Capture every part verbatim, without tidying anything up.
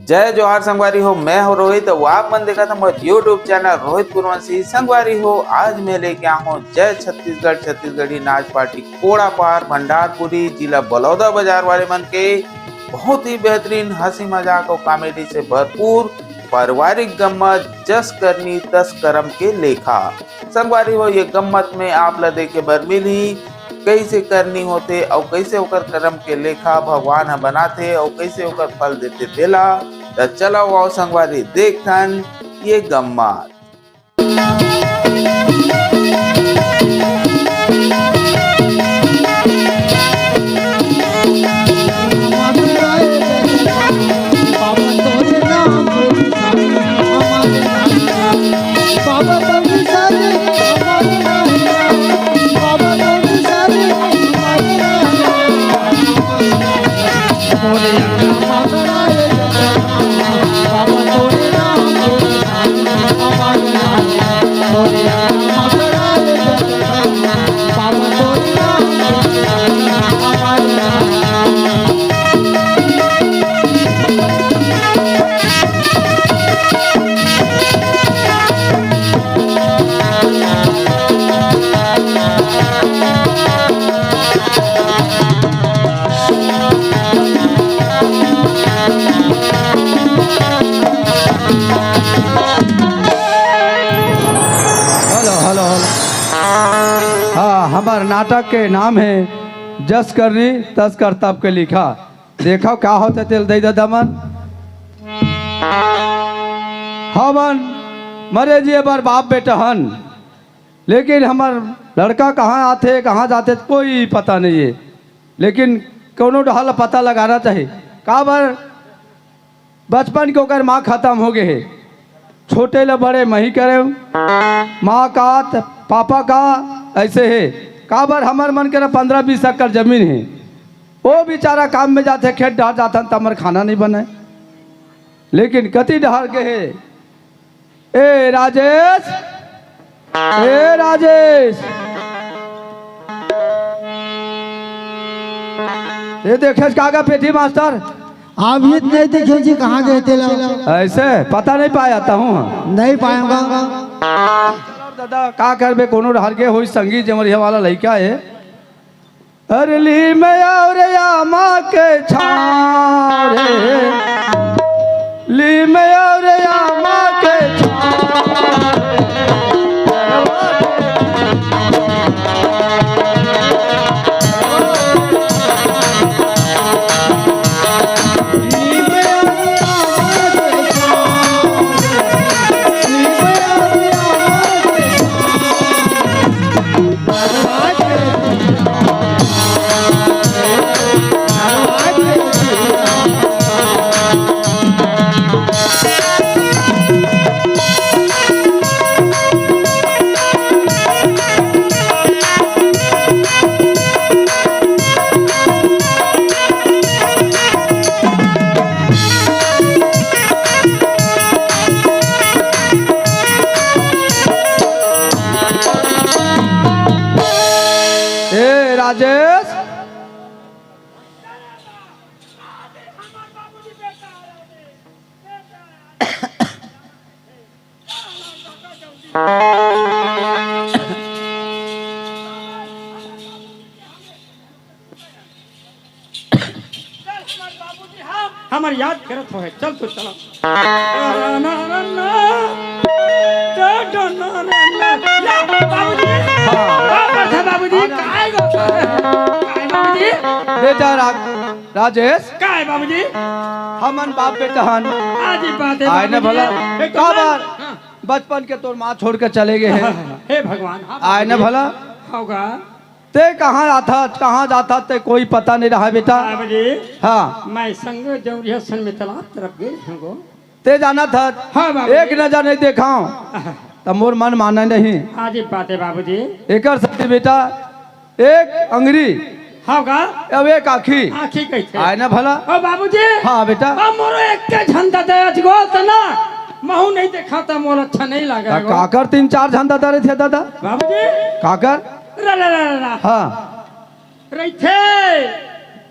जय जोहार संगवारी हो, मैं हो रोहित, अउ आप मन देखत हव मोर YouTube चैनल रोहित कुरवंशी। संगवारी हो, आज मैं लेके आए हूँ जय छत्तीसगढ़ छत्तीसगढ़ी नाच पार्टी कोड़ा पार भंडारपुरी, जिला बलौदा बाजार वाले मन के बहुत ही बेहतरीन हंसी मजाक अउ कॉमेडी से भरपूर पारिवारिक गम्मत जस करनी तस करम के लेखा। संगवारी हो, ये गम्मत में आप ला देखे बर मिलही कइसे करनी होथे अउ कइसे ओकर करम के लेखा भगवान ह बनाथे अउ कइसे ओकर फल देथे तेला। त चलव आओ संगवारी, देखथन ये गम्मत। Hello, hello, hello. हाँ, हमर नाटक के नाम हे जस करनी तस करतब के लिखा। देखव का होथे तेला दई ददा मन। हमन मरे जिए बर बाप बेटा हन, लेकिन हमर लड़का कहाँ आथे, कहाँ जाथे, कोई पता नहीं हे। लेकिन कोनो डहर ल पता लगाना चाही। काबर बचपन के ओकर माँ खतम हो गे हे। छोटे ले बड़े मही करे, माँ का त पापा का ऐसे हे। काबर हमर मन के ना पन्द्रह बीस एकड़ जमीन हे, ओ बेचारा काम में जाथे, खेत डहर जाथन त हमर खाना नहीं बने। लेकिन कति डहर गे हे। ए राजेश, ए राजेश, ये देखेस का गा पेटी मास्टर? अभी तो नहीं देखे जी, कहाँ गए थे लोग? ऐसे पता नहीं पाया था हूँ। नहीं पाऊंगा। दादा, का करबे, कोनो डहर गे होई संगी जमरिया वाला लइका हे। अरे लीम अउ आमा के छाँव रे, लीम अउ आमा के छाँव। ए राजेश, हमर याद करत होहे, चल तो चला। बाबूजी, हाँ। बाबूजी, हाँ। काय गो? काय बाबूजी? बेटा रा-, राजेश। काय बाबूजी? हमन बाप बेटा हन। आजी बात हे आय न बाबूजी। भला। एक तो काबर? हाँ। बचपन के तोर माँ छोड़ के चले गे हे। हे भगवान, हाँ आय न बाबूजी। भला। होगा। ते कहाँ आथस, कहाँ जाथस, ते कोई पता नहीं रहा बेटा। बाबूजी, हाँ। मैं संग जौरिया सन में तालाब तरफ गे हँव गो। ते जानथस, हाँ बाबूजी। एक नजर नहीं देखाव, हाँ। त मोर मन माने नहीं। हाँ जी, बात हे बाबूजी। एकर सेती बेटा, एक अंगरी हाँ का? अब एक आँखी। आँखी कहिथे। आय न भला। ओ बाबूजी। हाँ बेटा। अब मोरो एक के झन ददा अजगो त ना, महूँ नहीं देखाव त मोला अच्छा नहीं लागे त गो। काकर तीन चार झन ददा रहिथे दादा? बाबूजी। काकर? रा, रा, रा, रा, रा। हाँ। रहिथे।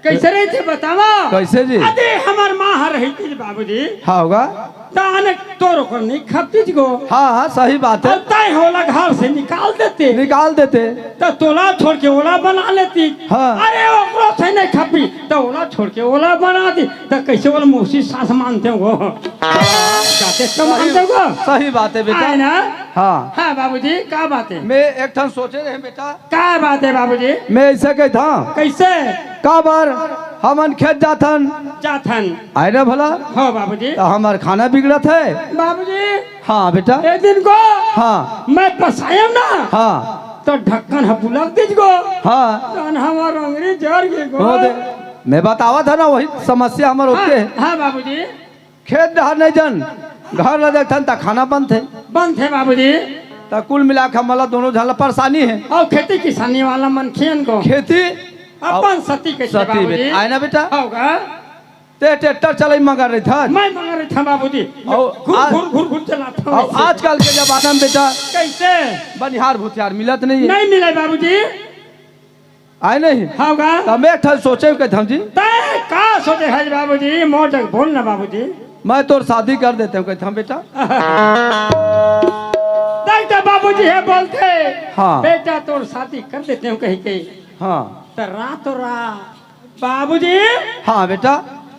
कइसे रहिथे बतावा? कइसे जी? अदे हमर माँ ह रहितिस बाबूजी। हाँ होगा। त अने तोर ओकर नइ खपतिस गो। हाँ, हाँ, सही बात हे। अउ तैं ओला घर से निकाल देते। निकाल देते। त तोला छोड़ के ओला बना लेतिस। हाँ। अरे ओकरो से नइ खपी, त ओला छोड़ के ओला बना दी, त कइसे ओला मौसी सास मानते हो? जाते तो मानते हो? सही बात हे बेटा। आय ना? हाँ। हाँ बाबूजी, का बात हे? मैं एक ठन सोचे रहेंव बेटा। का बात हे बाबूजी? मैं अइसे कहिथंव। कइसे? काबर हमन खेत जाथन। जाथन। आय ना भला? हो बाबूजी। त हमर खाना बिगड़त हे। बाबूजी। हाँ बेटा। एक दिन को हाँ। मैं पसायेंव ना। हाँ। त ढक्कन ह बुलक दिस गो। हाँ। तहन हमर अंगरी जर गे गो। हो दे। मैं बतावत हंव ना, वही समस्या हमर होथे। हाँ बाबूजी। खेत डहर नइ जान, घर ला देखथन त खाना बनथे। बनथे बाबूजी। त कुल मिला के हमला दोनों झन ला परेशानी हे। अउ खेती किसानी वाला मनखे अन को। खेती अपन सती कहिथे सती बाबूजी। बेटा, आय ना बेटा? होगा। तैं ट्रैक्टर चलई मगर रहिथस। मैं मगर रहिथंव बाबूजी। अउ घुर, आज घुर, घुर, घुर चलाथंव अउ अइसे। आजकल के जमाना में बेटा कइसे? बनिहार भूथियार मिलत नइ हे। नइ मिले बाबूजी। आय नहीं? हाँ गा। त मैं एक ठन सोचे कहिथंव जी। तैं का सोचे हस बाबूजी? मोर जग बोल ना बाबूजी। मैं तोर शादी कर देतेंव कहिथंव बेटा। देख त बाबूजी हे बोलथे। हाँ। बेटा तोर शादी कर देतेंव कहिके। हाँ। त रातों रात बाबूजी। हाँ बेटा।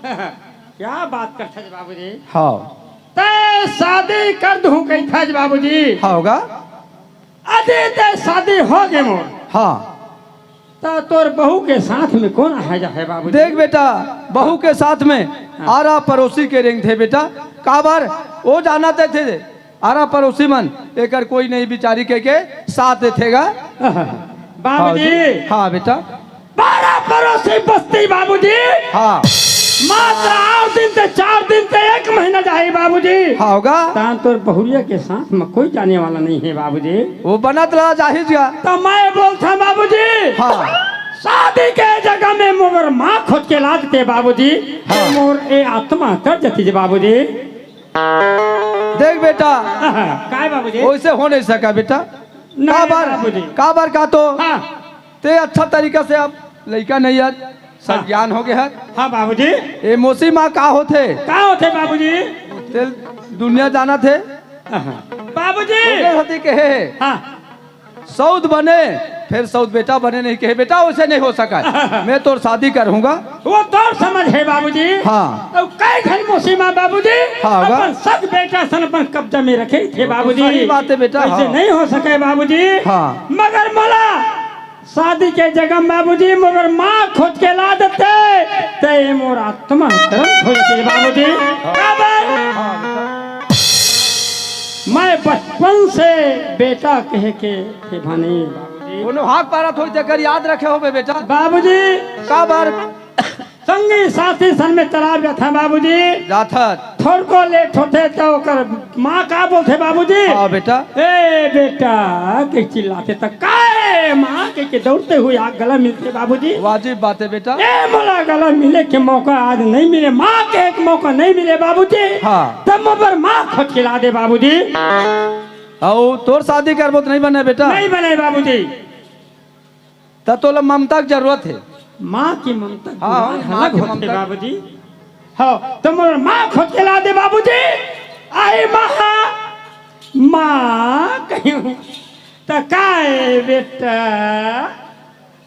क्या बात करथस बाबूजी? हाँ। तैं शादी कर दूं कहिथस बाबूजी। हाँ होगा। अदे तैं शादी होगे मोर। हाँ। त तोर बहू के साथ में कोन आहे जाहे बाबूजी? देख बेटा, बहू के साथ में हाँ। आरा परोसी के रेंगथे बेटा। काबर ओ जानथे आरा परोसी मन, एकर कोई नहीं बिचारी कहिके साथ देथे गा। बाबूजी। हाँ जी। हाँ बेटा। आरा परोसी बस्ती बाबूजी। हाँ। मात्र आठ दिन ते, चार दिन ते, एक महीना जाही बाबूजी। हाँ होगा। तहां तोर बहुरिया के साथ में कोई जाने वाला नहीं हे बाबूजी। ओ बनत ला जाही गा। त मैं बोलथंव बाबूजी। हाँ। शादी के जगह में मोर माँ खोज के ला देते बाबूजी। हाँ। मोर ए आत्मा तर जतिस बाबूजी। देख बेटा, काय बाबूजी? वइसे हो नहीं सका बेटा। नहीं काबर, बाबूजी। काबर का तो हाँ। तैं अच्छा तरीका से अब लइका नहीं हे, सब हाँ। ज्ञान होगे हे। हाँ बाबूजी। ए मौसी माँ का होथे? का होथे बाबूजी? तैं दुनिया जानत हस। हाँ। बाबूजी। ओकर होती कहे हे। हाँ। सउत बने, फेर सउत बेटा बने नहीं कहे, बेटा वइसे नहीं हो सका हे। मैं तोर शादी करहूं गा। ओ तोर समझ हे बाबूजी। हाँ। अउ कई झन मौसी माँ बाबूजी, हाँ, गा। अपन सब बेटा सन अपन कब्जा में रखे थे बाबूजी। सही बात हे बेटा, वइसे हाँ। नहीं हो सके बाबूजी। हाँ। मगर मोला शादी के जगह में बाबूजी मोर माँ खोज के ला देते, ते मोर आत्मा तरंग हो जाते बाबूजी। हाँ। काबर? हाँ, बेटा। मैं बचपन से बेटा कहे के थे भानी बाबूजी। कोनो हाक पारा थोड़ी देकर याद रखे होबे बेटा। बाबूजी। काबर? संगी साथी सन में तालाब जाथन बाबूजी। जाथन। थोड़को लेट होथे त ओकर माँ का बोलथे बाबूजी? हाँ बेटा। ए बेटा, के चिल्लाथे त काय माँ के, के दौड़ते हुए आ गला मिलथे बाबूजी। वाजिब बात हे बेटा। ए मोला गला मिले के मौका आज नहीं मिले, माँ के एक मौका नहीं मिले बाबूजी। हाँ। त मोर बर माँ खोज के ला दे बाबूजी। अउ तोर शादी करबो त नहीं बने बेटा? नहीं बने बाबूजी। त तोला ममता के जरूरत हे। माँ की ममता हाँ, गुलाल हाँ, माँ अलग की होथे ममता। बाबूजी। हाँ, त मोर माँ खोज के ला दे बाबूजी। आही माँ, माँ कहिहूं त काय बेटा?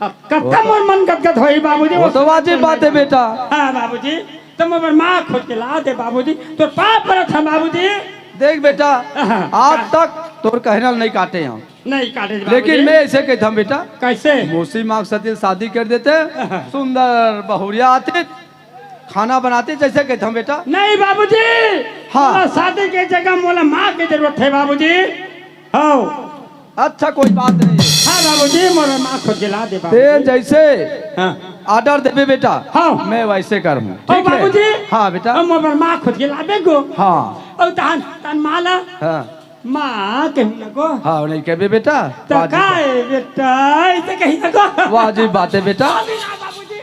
अब कतका मोर मन गदगद होही बाबूजी, वो तो वाजिब बात हे बेटा। हाँ बाबूजी, त मोर माँ खोज के ला दे बाबूजी, तोर पाँव परत हंव बाबूजी। देख बेटा, हाँ। आज तक तोर कहना ल नहीं काटे हंव। नहीं काटे बाबूजी। लेकिन मैं अइसे कहिथंव बेटा। कइसे? मौसी माँ के साथ शादी कर देते, हाँ। सुंदर बहुरिया आतिस, खाना बनातिस, जइसे कहिथंव बेटा। नहीं बाबूजी, हाँ। मोला शादी के जगह मोला माँ के जरूरत हे बाबूजी। हाँ। अच्छा, कोई बात नहीं। हाँ बाबूजी, मोला माँ खोज के ला दे बाबूजी। ते जइसे हाँ। Order देबे बेटा, हाँ। मैं वइसे करहूं। ओ ठीक हे? बाबूजी। हाँ बेटा। ओ मोला माँ खोज के लाबे गो। हाँ। ओ तहन, तहन माँ ला। हाँ। माँ कहूं ना गो। हाँ, नहीं कहबे बेटा। त वाजिब काय बात। बेटा, अइसे कहीं ना गो। वाजिब बात हे बेटा। अभी ना बाबूजी।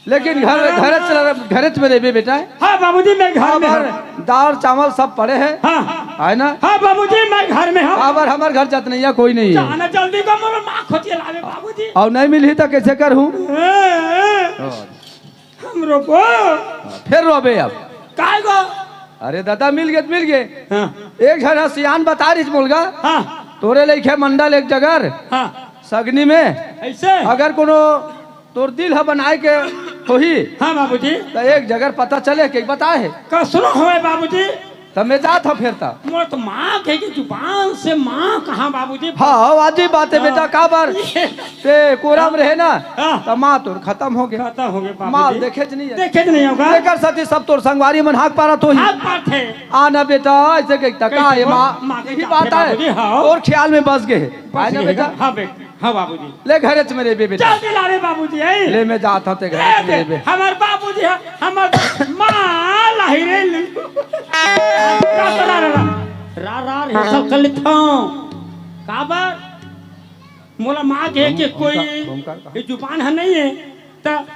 लेकिन घर, घर चला, घर में रहिबे बेटा। हाँ बाबूजी, मैं घर में हंव। दाल चावल सब पड़े हे। हाँ। हे ना? हाँ बाबूजी, मैं घर में हंव। काबर हमर घर जतनइया कोई नहीं हे। जाना जल्दी गो, मोर माँ खोज के लाबे बाबूजी। अउ नहीं मिलही त कइसे करहूं? हाँ। हम रोबो। फेर रोबे अब। काय गो? अरे दादा, मिल गे त मिल गे। हाँ। एक झन ह सियान बता रहिस मोला गा। हाँ। तोरे लइके मंडल एक जगर। हाँ। सगनी में। अइसे? अगर कोनो तोर दिल ह बनाए के होही। हाँ बाबूजी। त एक जगर पता चले के बताए हे। कसनो होय बाबूजी। त मैं जात हँव फेर त। मोर तो माँ के, के जुबान से माँ कहाँ बाबूजी? हाँ, वाजिब बात हे हाँ। बेटा, काबर? ये ते कोरा म रहे ना, हाँ। त माँ तोर खतम होगे। खतम होगे बाबूजी। माँ ल देखेच नइ हे। देखेच नइ होगा। एकर सेती सब तोर संगवारी मन हाँक पारत होही। हाँक पारथे। आ ना बेटा, अइसे कहिथे का कहिथे ये वो? माँ? माँ के यही जात बात हे हे। बाबूजी, हाँ। तोर ख्याल में बस गे हे। बस आय ना गे हे। बेटा? हाँ बेटा। हाँ बाबूजी। ले घरेच में रहिबे बेटा। जल्दी ला रे बाबूजी, ए। ले मैं जात हँव ते घरेच में रहिबे। हमर बाबूजी ह, हमर माँ लाही रे लू। रा, रा, रा, रा। रा, रा, रे सब कर लेथँव। काबर? मोला माँ के, के कोई ये जुबान ह नइ हे। त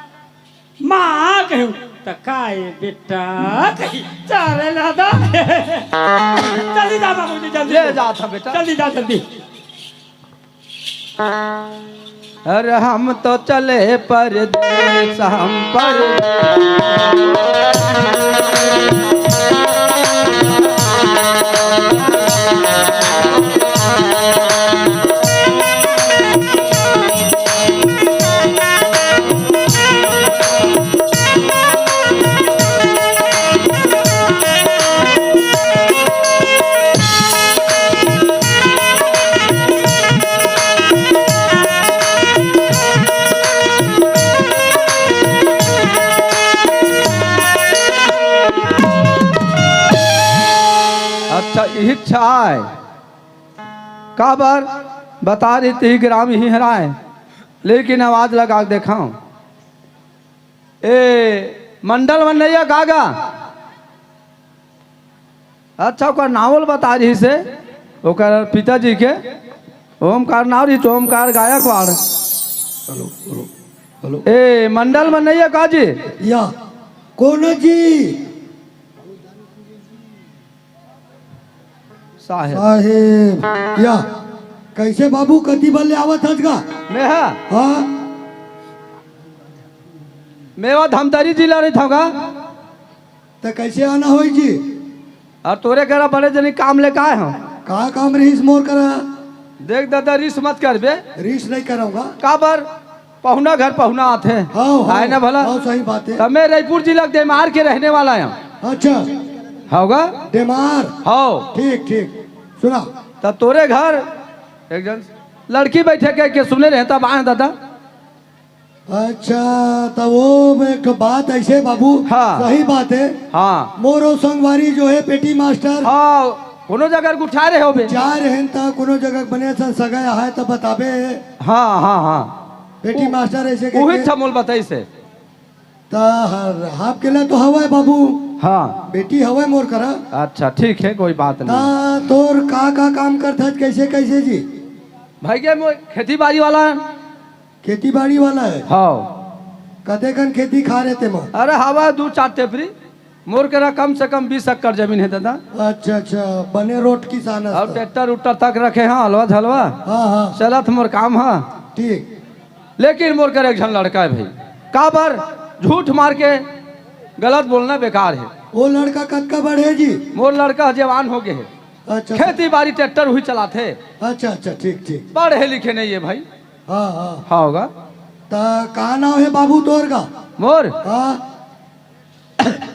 माँ कहूँ, त काय बेटा? कही, चल रे दादा। जल्दी जा बाबूजी, जल्दी। ले जात हँव बेटा। जल्दी जा, जल्दी। अरे हम तो चले परदेस, हम परदेस। अच्छा, इही इच्छा आय। काबर? बता रहिस इही ग्राम इही हराय, लेकिन आवाज लगा के देखँव। ए, मंडल मन नइ हे का गा? अच्छा, ओकर नाव ल बता रहिस हे, ओकर पिताजी के ओमकार नाव रहिस, Omkar Gaikwad. Hello, hello, hello. ए, मंडल मन नइ हे का जी? या, कोन जी? साहेब। साहेब, या, कइसे बाबू, कति बर ले आवत हस गा? मैं हा? हाँ। मैं हा धमतरी जिला रहिथँव गा। त कइसे आना होही जी? अउ तोरे करा बड़े जनी काम लेके आय हँव। का काम रहिस मोर करा? देख दादा, रिस मत करबे। रिस नइ करँव गा। काबर? पहुना घर पहुना आथे। हाँ, हाँ, आय ना भला? हाँ, सही बात हे। त मैं रइपुर जिला के डेमार के रहने वाला हँव। अच्छा। हव गा? डेमार। हव। ठीक, ठीक। सुना। त तोरे घर एक झन लड़की बइठे कहिके सुने रहेंव, तब आय हँव दादा। अच्छा, त वो एक ठो बात अइसे बाबू, हाँ। सही बात हे। हाँ। मोर ओ संगवारी जो हे पेटी मास्टर। हाँ, कोनो जगह गुठा रहे होबे। जा रहे हन त कोनो जगह बने सन सगा हे त बताबे। हाँ, हाँ, हाँ। पेटी उ-, मास्टर अइसे उही कहिके। त मोला बताइस हे। त हर, हाफ के ला तो हवय बाबू। हाँ। बेटी हवय मोर करा। अच्छा, ठीक हे, कोई बात नहीं। त तोर का, का काम करथस, कइसे, कइसे जी? भाई के मोर खेती बाड़ी वाला। खेती बाड़ी वाला हे? हव। कतेकन खेती खार हे तेमा? अरे हवय दू चार टेपरी। मोर करा कम से कम बीस एकड़ जमीन हे दादा। अच्छा, अच्छा, बने रोट किसान हस अउ त। ट्रैक्टर उट्टर तक रखे हँव, हलवा झलवा। हाँ, हाँ। चलत मोर काम ह। ठीक। लेकिन मोर करा एक झन लड़का हे भाई, काबर झूठ मार के गलत बोलना बेकार हे। वो लड़का कतका बड़े हे जी? मोर लड़का जवान हो गे हे। अच्छा, अच्छा। खेती बाड़ी ट्रैक्टर उही चलाथे। अच्छा, अच्छा, ठीक, ठीक। पढ़े लिखे नइ हे भाई। हाँ, हाँ। हाँ होगा। त का नाव हे बाबू तोर गा? मोर? हाँ।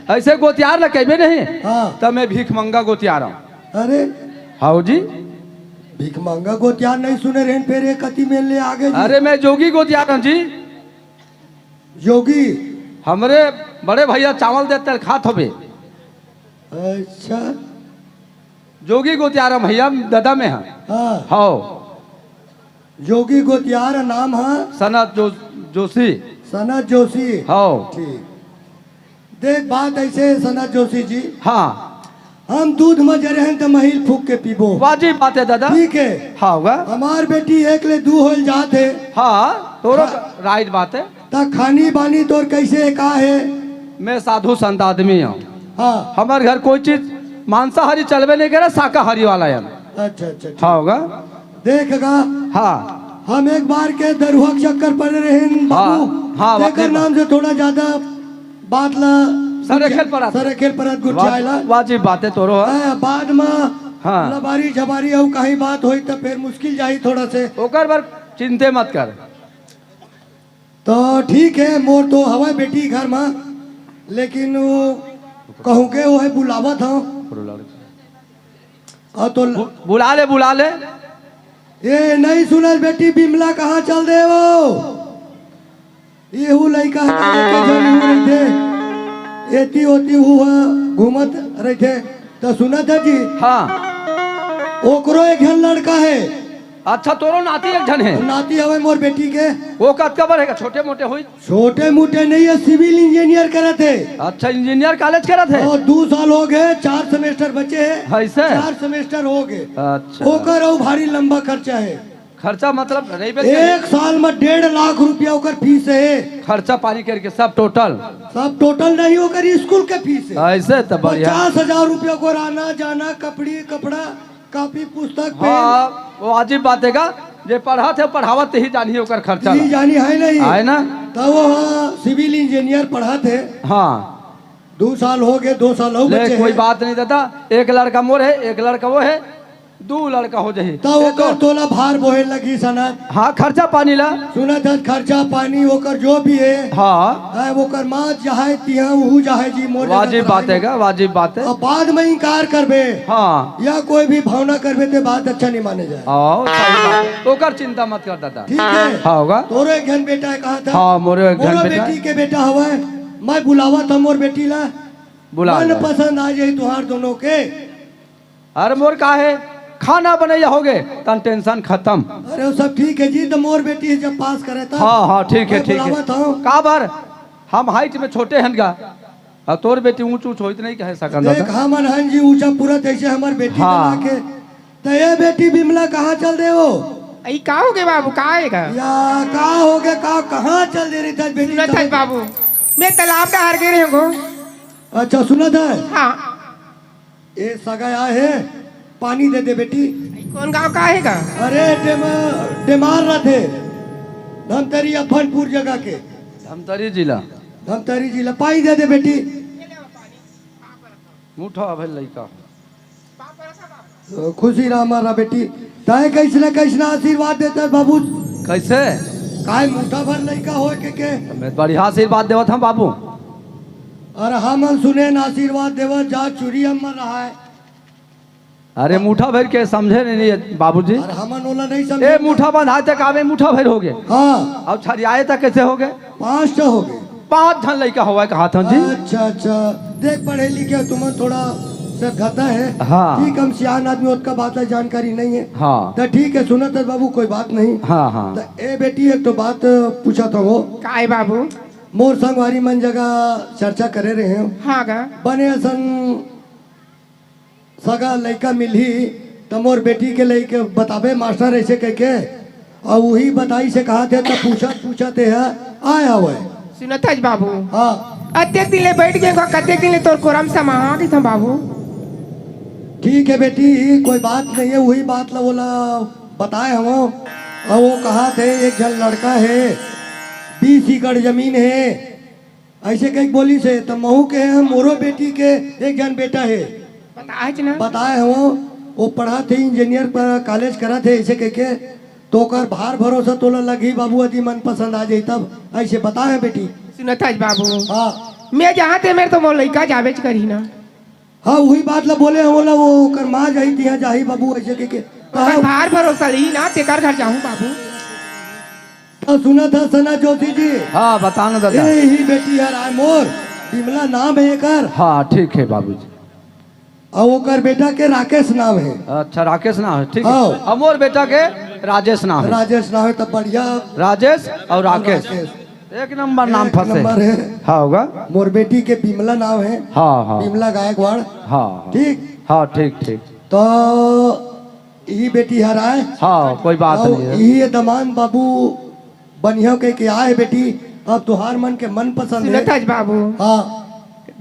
अइसे गोतियार ला कहिबे नहीं, हाँ। त मैं भीख मंगा गोतियार हँव। अरे? हव जी। भीख मंगा गोतियार नइ सुने रहेन, फेर ए कति मेर ले आगे जी। अरे मैं जोगी गोतियार हँव जी। जोगी? हमरे बड़े भइया चावल देथे, खात होबे। अच्छा। जोगी गोतियार हँव भइया, दादा मैं हँव। हाँ। हव। जोगी गोतियार नाम ह? सनत जो-, जोशी। सनत जोशी। हव। ठीक। देख, बात अइसे हे सनत जोशी जी। हाँ। हम दूध म जरे हन त मही ल फूँक के पीबो। वाजिब बात हे दादा। ठीक हे। हव गा। हमार बेटी एक ले दू होय ल जात हे। हाँ, तोरो हाँ। राइट बात हे। त खानी बानी तोर कइसे हे, का हे? मैं साधु संत आदमी हँव। हाँ। हमर घर कोई चीज मांसाहारी चलबे नइ करे, शाकाहारी वाला हन। अच्छा, अच्छा, ठीक। हव गा। देख गा, हाँ। हम एक बार के दरुहा के चक्कर पड़े रहेन हाँ, बाबू, हाँ, तेकर वाकई नाम से थोड़ा ज्यादा बात ला सरेखेल परत। सरेखेल परत गुठियाए ला। वाजिब बात हे तोरो ह। हाँ, बाद म हाँ। लबारी झबारी अउ कहीं बात होई त फेर मुश्किल जाही थोड़ा से। ओकर बर चिंते मत कर। तो ठीक हे, मोर तो हवय बेटी घर म, लेकिन वो कहूँ के वो हे बुलावत हव। अउ तो ल- बु-, बुला ले, बुला ले। ए, नहीं सुनस बेटी, बिमला कहाँ चल दे वो? एहू लइका ह, एके झन इहू रहिथे, एती ओती हू ह घूमत रहिथे। त सुनत हे जी, हाँ। ओकरो एक झन लड़का हे। अच्छा, तोरो नाती एक झन हे? नाती हवय मोर बेटी के। वो कतका बड़े हे, छोटे मोटे होही? छोटे मोटे नहीं हे, सिविल इंजीनियर करत हे। अच्छा, इंजीनियर कॉलेज करत हे? अउ दू साल हो गे, चार सेमेस्टर बचे हे। अइसे? चार सेमेस्टर हो गे। अच्छा। ओकर अउ भारी लंबा खर्चा हे। खर्चा मतलब रहिबे करे। एक साल म डेढ़ लाख रुपया ओकर फीस हे। खर्चा पानी करके सब टोटल? सब टोटल नहीं, ओकर स्कूल के फीस हे। अइसे त बढ़िया। पचास हजार रुपया ओकर आना जाना, कपड़ी कपड़ा, कॉपी पुस्तक, पेन। हाँ, वो अजीब बात हे गा, जे पढ़त हे पढ़ावत तेही जानही ओकर खर्चा ला। तेही जानही, हे नहीं? हे ना? त वो ह सिविल इंजीनियर पढ़त हे। हाँ। दू साल हो गे, दू साल अउ ले, बचे कोई हे। बात नहीं दादा, एक लड़का मोर हे, एक लड़का वो हे, दू लड़का हो जाही। त ये ओकर तो तोला भार बोहे लगही सनत। हाँ, खर्चा पानी ला। सुनत हस, खर्चा पानी ओकर जो भी हे। हाँ। हे, ओकर माँ जाहे तिहा, उहू जाहे जी, मोर जगह वाजिब बात हे गा, वाजिब बात हे। अब बाद म इनकार करबे हाँ। या कोई भी भावना करबे ते बात अच्छा नहीं माने जाए। हाँ, सही बात हे। ओकर चिंता मत कर दादा। ठीक हे। हाँ, होगा। तोरो एक झन बेटा हे, कहा था? हाँ, मोरो एक झन मोरो बेटा। बेटी के बेटा हवय, मैं बुलावत हव मोर बेटी ला। बुला ले। मनपसंद आ जाही तुहार दोनों के। अरे मोर का हे, खाना बनइया होगे, तहन tension खतम। अरे वो सब ठीक हे जी, त मोर बेटी हे जब पास करे तब। हाँ, हाँ, ठीक हे, मैं ठीक हे। बुलावत हव। काबर? हम height में छोटे हन गा। अउ तोर बेटी ऊँच ऊँच होही त नहीं कहे सकन देख, दादा। हमन हन जी ऊँचा पूरा, जइसे हमर बेटी हाँ। बना के। त ए बेटी बिमला कहाँ चल दे वो? अई का होगे बाबू, का हे गा? या का होगे, का, कहाँ चल दे रहिथस बेटी? सुनत हस बाबू, मैं तालाब डहर गे रहेंव गो। अच्छा, सुनत हस? हाँ। ए सगा आए हे, पानी दे दे बेटी। कोन गाँव का हे गा? अरे डेम-, डेमार रथे, धमतरी अफनपुर जगह के। धमतरी जिला। धमतरी जिला, पानी दे दे बेटी। मुठा भर लइका। खुशी रहा हमारा बेटी। तैं कइसना कइसना आशीर्वाद देथस बाबू? कइसे? काय मुठा भर लइका होय के, के? मैं बढ़िया आशीर्वाद देवत हँव बाबू। अरे हमन सुनेन आशीर्वाद देवत जा चुरी अम्मा रहाय। अरे मुठा भर के समझे नहीं, नहीं बाबूजी। अरे हमन ओला नहीं समझे। ए मुठा बंधाय त कामे मुठा भर होगे। हाँ। अउ छरियाय त कइसे होगे? पाँच ठो होगे। पाँच झन लइका होवय कहाथन जी। अच्छा, अच्छा। देख, पढ़े लिखे तुमन थोड़ा सभ्यता हे। हाँ। ठीक, हम सियान आदमी, ओतका बात ला जानकारी नहीं हे। हाँ। त ठीक हे, सुनत हस बाबू, कोई बात नहीं। हाँ, हाँ। त ए बेटी, एक ठो बात पूछत हँव। काय बाबू? मोर संगवारी मन जगह चर्चा करे रहेंव। हाँ गा। बने असन सगा लइका मिलही, त मोर बेटी के लइके बताबे मास्टर अइसे कहिके, अउ उही बताइस हे कहाथे, त पूछत पूछत ए ह आय हवय। सुनत हस बाबू? हाँ। अतेक दिन ले बइठ गेंव, कतेक दिन ले तोर कोरा म समा गे हँव बाबू। ठीक हे बेटी, कोई बात नहीं हे, उही बात ला ओला बताय हवँव। अउ वो कहाथे एक झन लड़का हे, बीस एकड़ जमीन हे, अइसे कहिके बोलिस हे, त महूँ के हे, मोरो बेटी के एक झन बेटा हे। बताएच ना। बताय हवँव, वो पढ़त हे, इंजीनियर पर कॉलेज करत हे, अइसे कहिके, त ओकर भार भरोसा तोला लगही बाबू, यदि मनपसंद आ जाही तब, अइसे बताय हँव बेटी। सुनत हस बाबू? हाँ। मैं जहाँ ते मेर त मोर लइका जाबेच करही ना। हाँ, उही बात ला बोले हँव ना, वो ओकर माँ जाही, तिहाँ जाही बाबू, अइसे कहिके। ओकर भार भरोसा रही ना, तेकर घर जाहूँ बाबू। त सुनत हस सना जोशी जी? हाँ, बता ना दादा। एही बेटी हर आय मोर, बिमला नाम हे एकर। हाँ, ठीक हे बाबूजी। अउ ओकर बेटा के राकेश नाम हे। अच्छा, राकेश नाम हे, ठीक हे। हाँ। अउ मोर बेटा के राजेश नाम हे। राजेश नाम हे, त बढ़िया। राजेश अउ राकेश। राकेश। एक नंबर नाम एक फँसे। नंबर हे। हाँ, होगा। मोर बेटी के बिमला नाम हे। हाँ, हाँ। बिमला गायकवाड़। हाँ, हाँ। ठीक। हाँ, ठीक, ठीक। त इही बेटी हर आय। हाँ, कोई बात अउ नहीं हे। इही दमांद बाबू बनिहँव कहिके आय हे बेटी, अब तुहार मन के मनपसंद हे। सुनत हस बाबू? हाँ।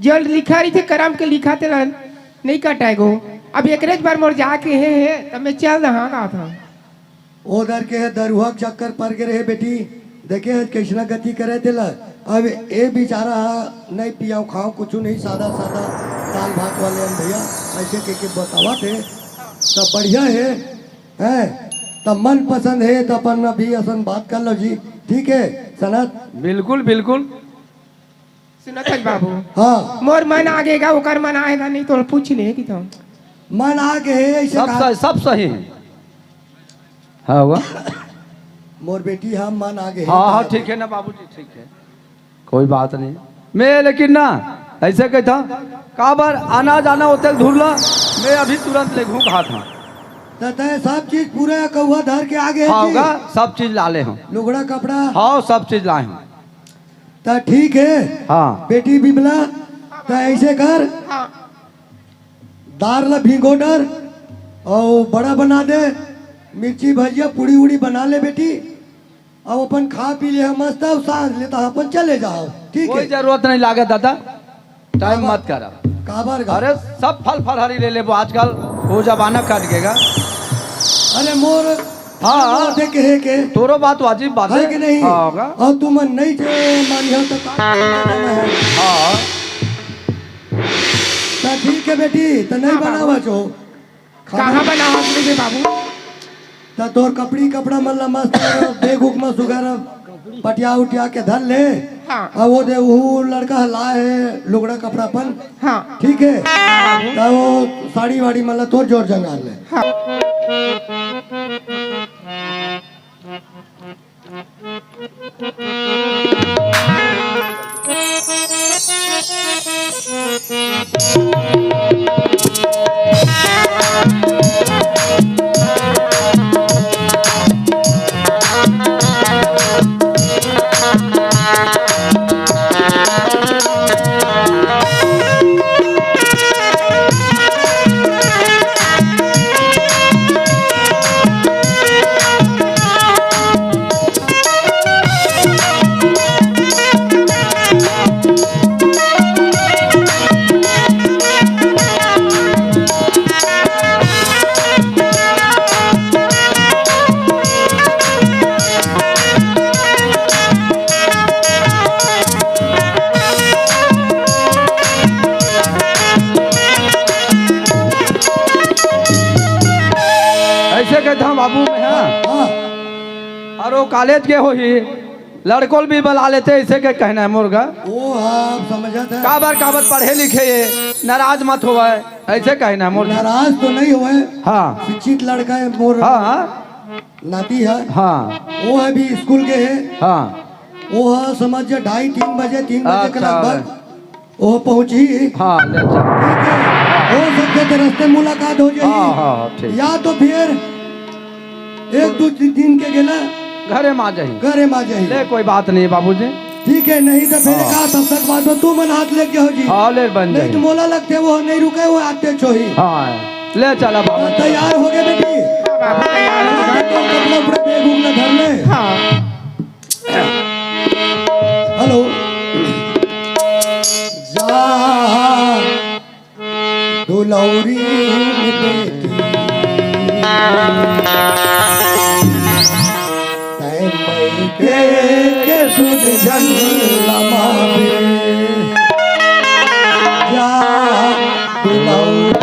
जो लिखा रहिथे करम के, लिखा तेला नहीं कटाय गो। अब एकरेच बर मोर जाके हे, हे, त मैं चल दहँव, हाँ, कहाथँव। ओ दर के हे दरुहा के चक्कर पर गे रहे बेटी, देखे हस कइसना गति करे तेला। अब ए बेचारा ह नहीं पियाव खाव कुछ नहीं, सादा सादा दाल भात वाले हम भैया, ऐसे के, के बतावत हे, सब बढ़िया हे, हैं? तब मन पसंद हे तो अपन अभी असन बात कर लो जी, ठीक है सनत? बिल्कुल, बिल्कुल। सुनत हस बाबू? हाँ। मोर मन आगे गा, ओकर मन आए गा, नहीं तो पूछ ले कि तो। मन आगे हे, ऐसे सब कहा। सही, सब सही है। हाँ, हुआ? मोर बेटी, हम मन आगे हे। हाँ, हाँ, ठीक है ना बाबूजी, ठीक है, कोई बात नहीं। मैं लेकिन ना, ऐसे कहता, काबर आना जाना होते धुरला, मैं अभी तुरंत ले घूम कहा था। त तय सब चीज पूरा कौआ धर के आगे हे हाँ, जी? होगा, सब चीज ला ले हम। लुगड़ा कपड़ा? हाँ, सब चीज लाए हम। त ठीक है। हाँ। बेटी बिमला, त ऐसे कर, हाँ। दार ला भिगो डर, और बड़ा बना दे, मिर्ची भजिया पूड़ी उड़ी बना ले बेटी, अब अपन खा पी ले मस्त, अब सांझ ले त अपन चले जाओ, ठीक कोई है? जरूरत नहीं लागे दादा, टाइम काबर? मत कर। काबर गा? अरे सब फल फलहरी ले लेबो, आजकल वो जमाना कट गएगा। अरे मोर हाँ। मोर दे कहे के तोरो बात वाजिब बात है है। कि नहीं? हाँ, होगा। और तुमन नहीं जे मानियो तो का करना है? हाँ। त ठीक है बेटी, त नहीं हाँ, बनावा बाबू। चो। खाना कहाँ बनावत रहिबे बाबू? त तोर कपड़ी कपड़ा मन ला मस्त बैग उग म सुघर पटिया उटिया के धर ले। हाँ। अब वो दे, वो लड़का ला हे लुगड़ा कपड़ा अपन। हाँ। ठीक है? हाँ, बाबू। त वो साड़ी वाड़ी मन ला तोर जोर जंगार ले। हाँ। ऐसे कहता हूँ बाबू मैं, हाँ। हाँ। और वो कॉलेज के होही, लड़कों भी बुला लेते, ऐसे के कहना है मोर गा। ओ हाँ, समझत है। काबर, काबर पढ़े लिखे ये, नाराज मत होवे, ऐसे कहना है मोर गा। नाराज तो नहीं होवे। हाँ। शिक्षित लड़का है मोर। हाँ, हाँ। नाती है। हाँ। वो है भी स्कूल के है। हाँ। वो है समझ जा ढाई तीन बजे, तीन बजे के अच्छा, लगभग। वो पहुंची। हाँ, ले चल। ठीक है, हो सकथे ते रस्ते मुलाकात हो जाही। हाँ, हाँ, हाँ, ठीक। या तो फिर एक दो दि-, दिन के गेला घरे मा जाही। घरे मा जाही। ले, कोई बात नहीं बाबूजी। ठीक है, नहीं तो फिर हाँ। का तब तक बाद में तुमन हाथ लेके हो जी। हाँ, ले बन नहीं जाही। तो मोला लगथे वो नहीं रुके, वो आते छोही। हाँ, ले चला बाबू। हाँ, तैयार हो गए बेटी? हाँ, बाबू, तैयार हो गए। तो कपड़ा उपड़ा बैग उग ला धर ले। हाँ। हेलो। जा दुलौरी बेटी, तै मइके के सुध झन लमाबे। जा दुलौरी।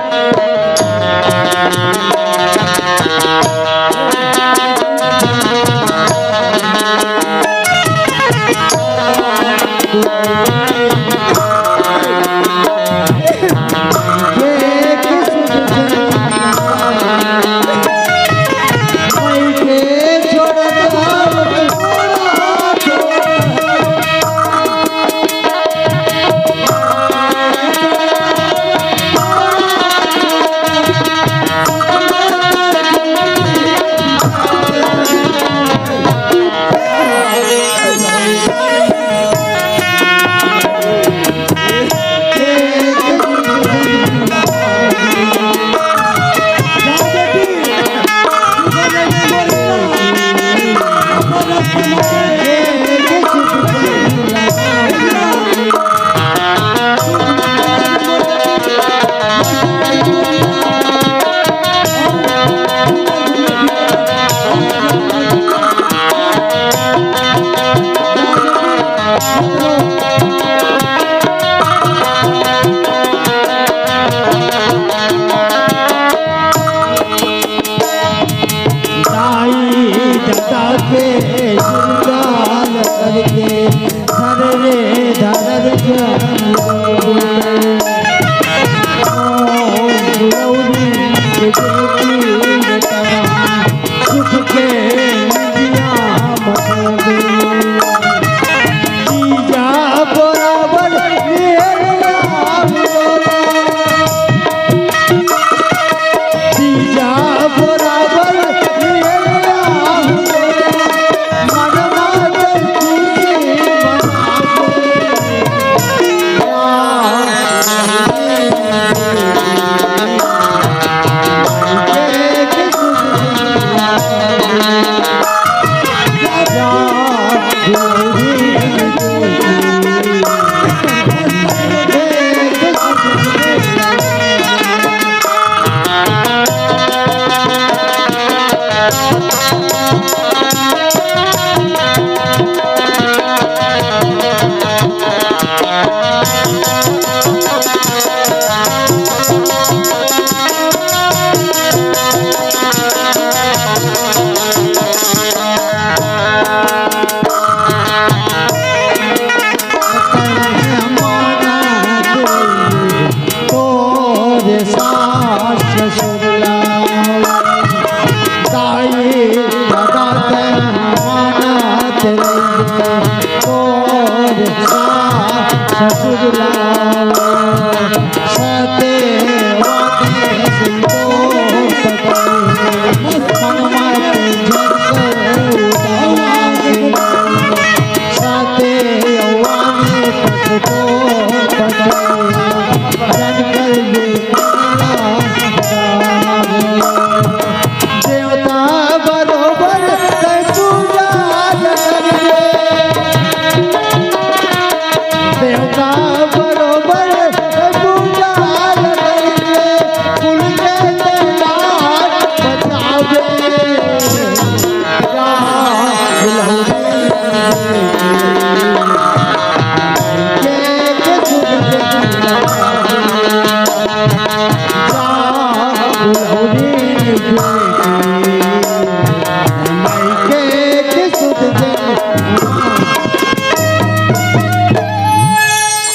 तोरे सास ससुर ला, दाई ददा ते मानत रहिबे, तोरे सास ससुर ला। सतेवा के संतोष पतई, मन मत झंझट उदास। सतेवा के संतोष पतई, जन कलयुग देवता बरोबर तै पूजा करिबे। देवता बरोबर तै पूजा करिबे। कुल के तै लाज बचाबे। राम लहू के के सुध जन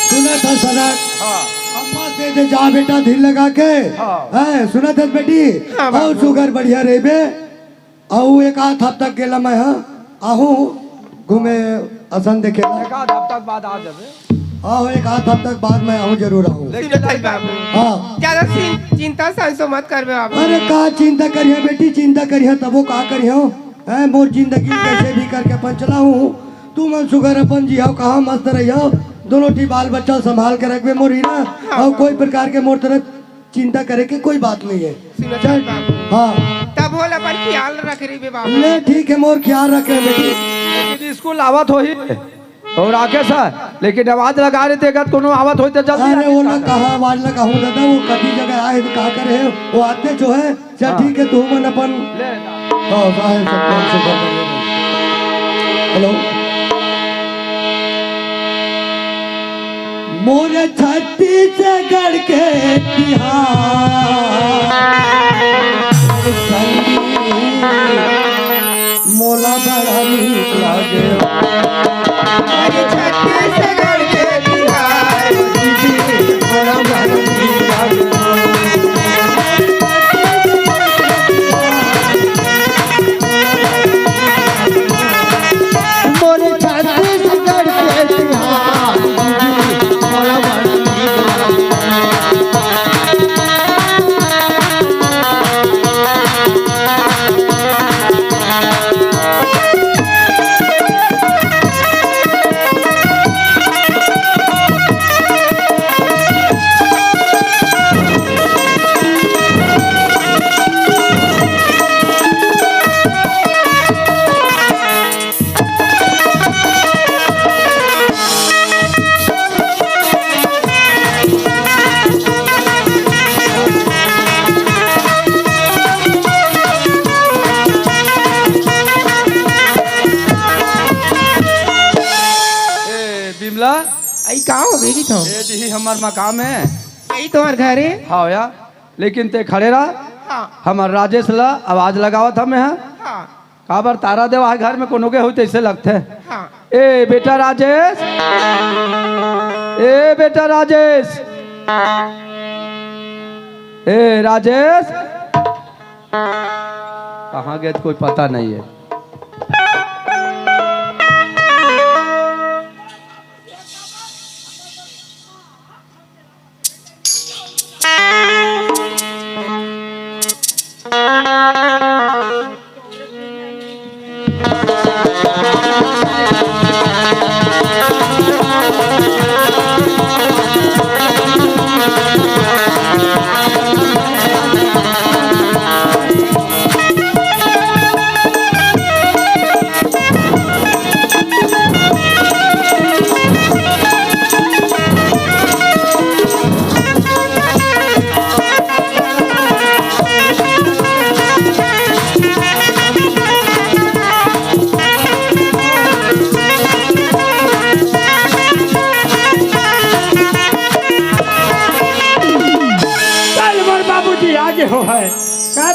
सुनत हस सनक? हाँ। अम्मा से दे जा बेटा, धीर लगा के। हाँ। हैं, सुनत हस बेटी? हाँ, अउ बाबू। सुघर बढ़िया रहिबे। अउ एक आध हफ्ता गेला मैं, हाँ, आहूँ घूमे असन देखे। एक आध हफ्ता के बाद आ जाबे। हाँ, एक आध हफ्ता के बाद मैं आहूँ, जरूर आहूँ। लेकिन सुनत हस बाबू। हाँ। ज्यादा चिं-, चिंता संसो मत करबे बाबू। अरे का चिंता करिहा बेटी, चिंता करिहा तभो का करिहा। हैं, मोर जिंदगी कैसे भी करके अपन चलाहूँ। तुमन सुघर अपन जिहव, कहाँ मस्त रहिहव, दोनों ठी बाल बच्चा संभाल के रखबे मोर हीरा। हाँ। अउ कोई प्रकार के मोर तरफ चिंता करे के कोई बात नहीं है। सुनत हस बाबू। हाँ। तभो ले अपन ख्याल रख रहिबे बाबू। ले ठीक है, मोर ख्याल रखे बेटी। लेकिन स्कूल आवत होही। अउ राकेश, लेकिन आवाज लगा रहे थे, अगर कोनो आवत होही त जल्दी अरे, आके वो ना कहा। कहाँ आवाज लगाहूँ दादा, वो कभी जगह आए तो का करे, वो आते जो है। चल, हाँ। ठीक है, तुमन अपन ले। हाँ, साहेब, सब काम से कर दो। हेलो। मोर छत्तीसगढ़ के तिहार संगी मोला बड़ा नीक लागे। अरे छत्तीसगढ़ के तिहार, मोला बड़ा नीक लागे। मोर छत्तीसगढ़ के तिहार, मोला बड़ा नीक लागे। ए, बिमला। आई का हो गई तो? ए, जी, हमर मकाम है। आई तुम्हार घर है? हाँ, या। लेकिन ते खड़े रहा। हाँ। हमर राजेश ला आवाज लगावत हमें, हाँ। हाँ। काबर तारा देवा ह घर में कोनो के होई तइसे लगथे। हाँ। ए बेटा राजेश, ए बेटा राजेश, ए राजेश, कहाँ गए त कोई पता नहीं है।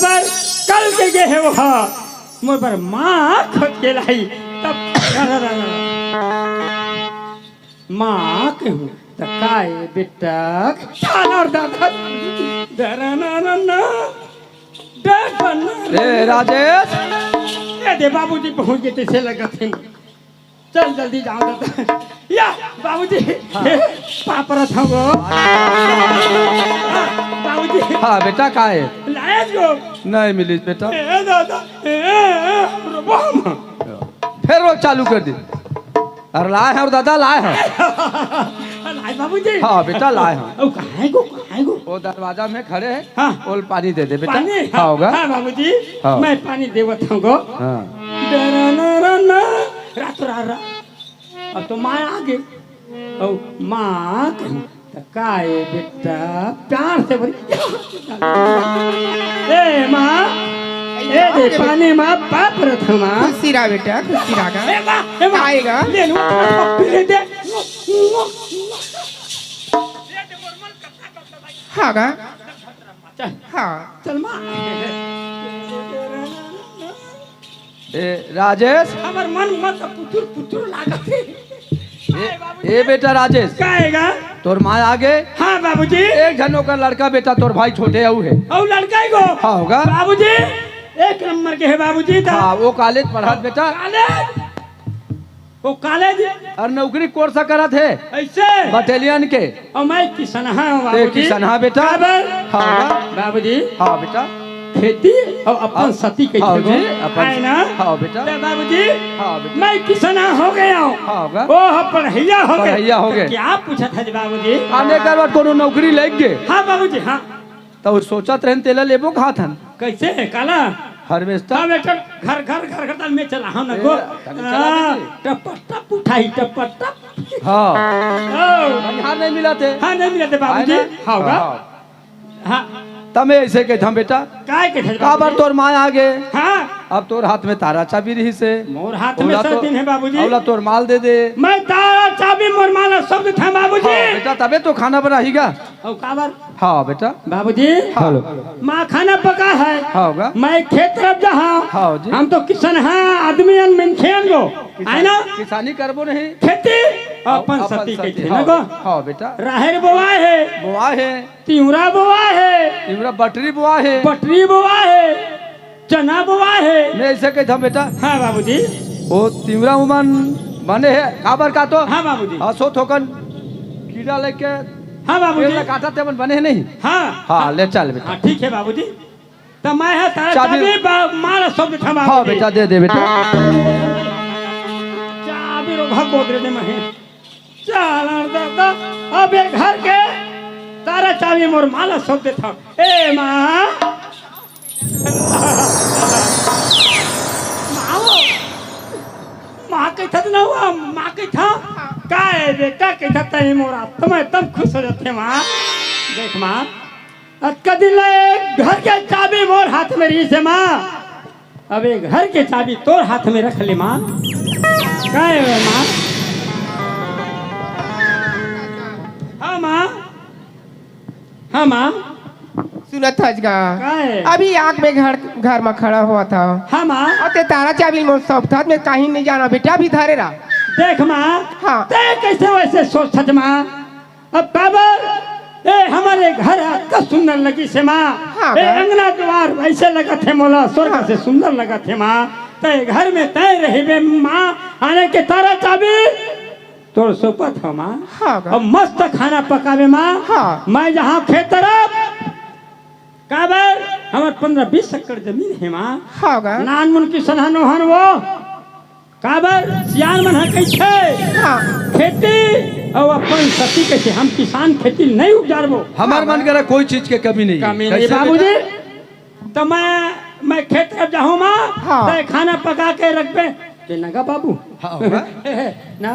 पर कल के गे हे वो हा, मोर बर माँ खोज के लाई। तब माँ के हूँ त काय बेटा, खाना और दादा, डरा ना ना ना, डर बना ए राजेश। ए दे बाबूजी पहुँच गे, तइसे लगत हे। चल जल्दी जाओ दादा। या बाबूजी, हाँ। पापड़ रथाओ। बाबूजी। हाँ बेटा, का हे? लायज गो। नहीं मिलिस बेटा। ए दादा, ए, ए, रुको हम। फिर वो चालू कर दी। अरे लाए हैं और दादा लाए हैं। लाए बाबूजी। हाँ बेटा, लाए हैं। ओ, कहाँ हे गो, कहाँ हे गो? वो दरवाजा में खड़े हैं। हाँ। ओल पानी दे दे बेटा। पानी? हाँ होगा। हाँ बाबूजी, हाँ। मैं पानी देवत हूँ गो। हाँ। डरा ना रा ना, रात रा रा। अब तो माँ आ गई। ओ माँ कहूँ, त का ए बेटा, प्यार से बोली। ए माँ, ए दे पानी माँ, पापड़ रथाओ माँ। खुशी रहा बेटा, खुशी रहा। ए माँ, ए माँ, आएगा। ले लूँ, पप्पी ले दे। हाँ गा। चल। हाँ। चल माँ। ए, राजेश। हमर मन मत पुतुर पुतुर लागत हे। ए, ए बेटा राजेश। का हे गा? तोर माँ आ गे। हाँ बाबूजी। एक झन ओकर लड़का बेटा, तोर भाई छोटे अउ हे। अउ लड़का ही गो। हाँ होगा। बाबूजी, एक नंबर के हे बाबूजी। हाँ, वो कॉलेज पढ़त बेटा। कॉलेज? वो कॉलेज? अउ नौकरी कोर्स करत हे। अइसे? बटालियन के। अउ मैं किसनहा हूँ ते बाबूजी। किसनहा बेटा? काबर? हाँ। बाबूजी। हाँ बेटा। खेती अउ अपन हाँ। सती कइसे हाँ गो? जी, अपन आए ना? हाँ बेटा। ते बाबूजी, हाँ बेटा। मैं किसनहा हो गया हूँ। हाँ होगा। वो ह पढ़इया हो गए। पढ़इया हो गए। त का पूछत हे बाबूजी? आने कर बाद कोनो नौकरी लग गे। हाँ बाबूजी, हाँ। त वो सोचत रहेन तेला लेबो कहात हन। कइसे? काला? हार्वेस्टर। हाँ बेटा, घर, घर, घर, घर तक में चला, हाँ ना ए, गो। तनी चला हाँ, दीजिए। टप, टप उठाही, टप, टप। हाँ। ओ। बनिहार नहीं मिलत हे। हाँ, नहीं मिलत हे बाबूजी। है ना? हाँ, होगा। हाँ। हाँ। त मैं अइसे कहिथंव बेटा। काय कहिथस काबर बाबूजी? तोर माँ आ गे। हाँ। अब तोर हाथ में तारा चाबी रहिस हे। मोर हाथ में ओला सब तो, दिन हे बाबूजी। ओला तोर माँ ल दे दे। मैं तारा चाबी मोर माँ ला सब देथंव बाबूजी। हाँ, बेटा, तभे तो खाना बनाही गा। अउ काबर? हाँ, बेटा। बाबूजी। हाँ। हेलो। माँ खाना पका हे। हाँ, होगा। मैं खेत तरफ जाहूँ। हाँ, जी। हम तो किसनहा आदमी अन मनखे अन गो। किसान-, आए ना? किसानी करबो नहीं। खेती अउ अपन अपन सती सती। कहिथे हाँ, ना गो। हाँ, बेटा। राहेर बोवा हे। बोवा हे। तिंवरा बोवा हे। तिंवरा बटरी बोवा हे। बटरी बोवा हे। चना बोवा हे। मैं अइसे कहिथंव बेटा। हाँ बाबूजी। वो तिंवरा उमन बने हे, काबर का तो? हाँ बाबूजी। हाँ, सो थोकन कीड़ा लग के हाँ बाबूजी। पेड़ ला काटत हे, मन बने हे नहीं? हाँ। हाँ, ले चल बेटा। हाँ, ठीक हे बाबूजी। त मैं ह तारा चाबी चाबी बा-, माँ ला सब देथंव बाबूजी। हाँ बेटा, दे दे बेटा। चाबी रो भाग गोदरे दे महे। चल दादा, अब ए घर के तारा चाबी मोर माँ ला सब देथंव। ए माँ। माँ वो। माँ कहिथस ना वो, माँ कहिथस। का हे बेटा, कहिथस तहीं मोर आत्मा एकदम खुश हो जाथे माँ। देख माँ, अतका दिन ले घर के चाबी मोर हाथ में रहिस हे माँ, अब ए घर के चाबी तोर हाथ में रख ले माँ। का हे माँ? हाँ माँ। हाँ माँ। सुनत हस गा? का हे? अभी आके मैं घर, घर म खड़ा होवत हंव। हाँ माँ। अउ ते तारा चाबी मोर सब थात में कहीं नहीं जाना बेटा, अभी धरे रहा। देख माँ, हाँ। ते कइसे वइसे सोचथस माँ? अब काबर ए हमर घर अतका सुंदर लगिस हे माँ। हाँ ए माँ। अंगना दुवार वइसे लगत हे मोला, स्वर्ग हाँ। से सुंदर लगत हे माँ। त ए घर में तैं रहिबे माँ, आने के तारा चाबी तोर सौंपत हंव माँ। हाँ गा। अउ मस्त खाना पकाबे माँ। हाँ। मैं जाहूं खेत तरफ, काबर हमर पंद्रह बीस एकड़ जमीन हे माँ। हाँ गा। नानमुन किसनहा नोहन वो, काबर सियान मन ह कहिथे, हाँ। खेती अउ अपन सती कहिथे, हम किसान खेती नहीं उपजारबो। हमर मन करा कोई चीज के कमी नहीं हे। कमी नहीं कइसे बाबूजी। बेटा? त मैं, मैं खेत तरफ जाहूं माँ, हाँ। त खाना पका के रखबे। के नगा बाबू? हाँ, होगा। ना?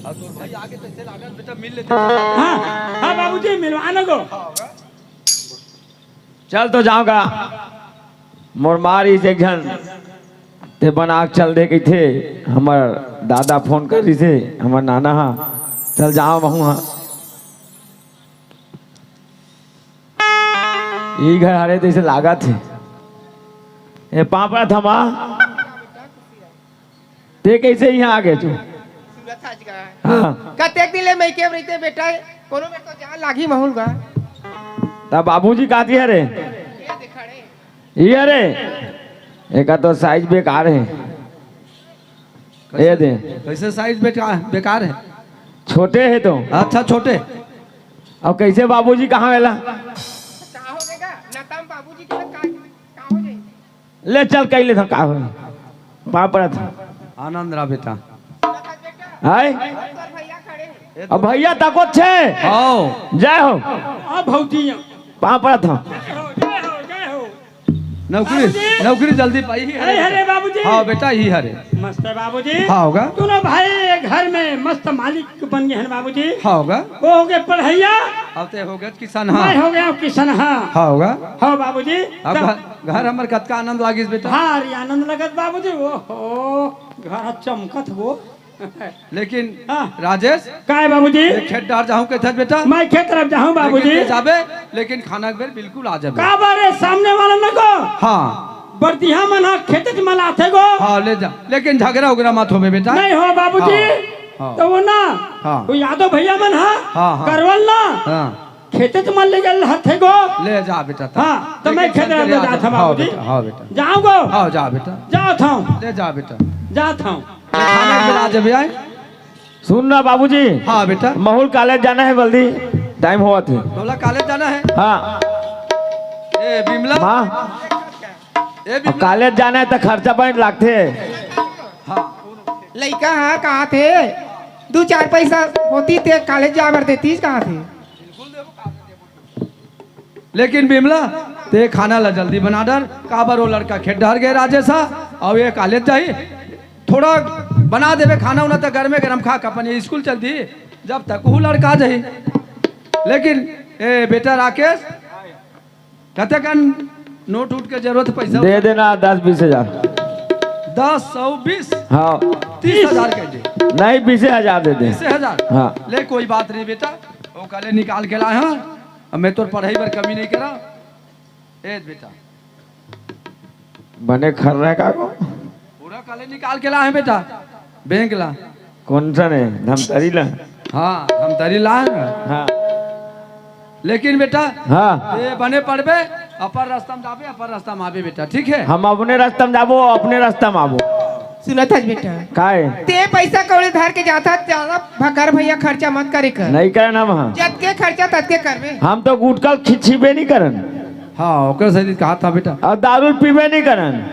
अउ तोर भाई आगे त चल, आगे बेटा मिल लेते। हाँ, हाँ बाबूजी, मिलवा ना गो। हाँ, होगा। चल तो जावं गा। मोर माँ रहिस एक झन, ते बना के चल दे कहिथे, हमर दादा फोन करिस हे, हमर नाना हा। चल जावं महूँ हा। ई घर हरे तइसे लागत हे। ए पापड़ा थमा। ते कइसे इहाँ आ गे तू? सूरत आज का। हाँ। कतेक दिन ले मइके रहिते बेटा, कोनो मेर तो जान लागी महूँ गा। त बाबूजी का दिया रे? ये दे खड़े। ये रे, एकर तो size बेकार हे। ये दे। कइसे size बेकार, बेकार हे? छोटे हे तो। अच्छा, छोटे। अब कइसे बाबूजी कहाँ वेला? का हो गे गा? नतम बाबूजी के का, का हो जाई? ले चल, कहि ले था, का हो? पाँव पड़त। आनंद रहा बेटा। हाय? अब भइया तको छे। आओ। जय हो। आ भौजी। पाँव पड़त था। जय हो, जय हो, जय हो। नौकरी, बाबूजी। नौकरी जल्दी पाई ही अरे, हरे। अरे बाबूजी। हाँ बेटा, ही हरे। मस्त है बाबूजी। हाँ होगा। तू ना भाई घर में मस्त मालिक बन गए हैं बाबूजी। हाँ होगा। वो हो गए पढ़ैया। अब ते हो गए किसान, हाँ। मैं हो गया हूँ किसान, हाँ। हाँ होगा। हाँ बाबूजी। अब तब घर, घर हमर कतका आनंद लागिस बेटा। भारी आनंद लगत बाबूजी, ओहो, घर चमकत हो। लेकिन हाँ। राजेश, काय बाबूजी? ये खेत डहर जाहूं कहिथस बेटा? मैं खेत तरफ जाहूं लेकिन बाबूजी। ते जाबे, लेकिन खाना के बेर बिल्कुल आ जाबे। काबर रे सामने वाला न गो? हाँ। बरतिहा मन ह खेत च मलाथे गो। हाँ, ले जा, लेकिन झगरा उगरा मत होबे बेटा। नहीं हो बाबूजी। हाँ, हाँ। तो वो ना, हाँ। वो यादव भइया मन ह, हाँ, हाँ। करवल ना, हाँ। खेते त मन ले गल हथे गो। ले जा बेटा, ता। हाँ, तो मैं लेकिन खेत चल के में ले आ जात जा। हूँ हाँ बाबूजी। बेटा, हाँ बेटा। जाऊँ गो? हाँ, जा बेटा। जात हूँ। ले जा बेटा। जात हूँ। ले खाना के बेर आ जाबे आय। सुन ना बाबूजी। हाँ बेटा। महूँ ल कॉलेज जाना हे बल्दी, time होवत हे। तोला कॉलेज जाना हे? हाँ। ए बिमला। माँ। ए अब बिमला। कॉलेज जाना हे त खर्चा पानी लागथे। हाँ। लइका ह कहाथे, दू चार पैसा होती ते कॉलेज जाए बर देतीस कहाथे। लेकिन बिमला, ते खाना ला जल्दी बना डर, काबर वो लड़का खेत डहर गे राजेश ह, अउ ये कॉलेज जाही। थोड़ा बना देबे खाना उना, त गरमे गरम खा के अपन ये स्कूल चल दी, जब तक वो लड़का आ जाही। लेकिन ए बेटा राकेश, कतेकन नोट उठ के जरूरत पैसा दे उठा? देना, दस बीस हजार। दस सौ बीस? हाँ। तीस हजार कह दे। नहीं, बीसे हजार दे दे। बीसे हजार? हाँ। ले, कोई बात नहीं बेटा, वो कले निकाल के लाए हैं। अब मैं तोर पढ़ाई बर कमी नहीं करा। ए बेटा। बने खर रहे का को? पूरा कले निकाल के लाए हैं बेटा, बैंक ला। कौन सा ने? धमतरी ला? हाँ, धमतरी ला है ना। हाँ। लेकिन बेटा, हाँ। ये बने पड़बे, अपन रास्ता में जाबे, अपन रास्ता में आबे बेटा, ठीक है? हम अपने रास्ता में जाबो, अपने रास्ता में आबो। सुनत हस बेटा? काय? ते पैसा कौड़ी धर के जात हस, ज्यादा भकर भैया खर्चा मत करे कर। नहीं करन हम, हाँ। जतके खर्चा ततके करबे। हम तो गुटखा खिंचबे नहीं करन। हाँ, ओकर सही कहा था बेटा। अउ दारू पीबे नहीं करन,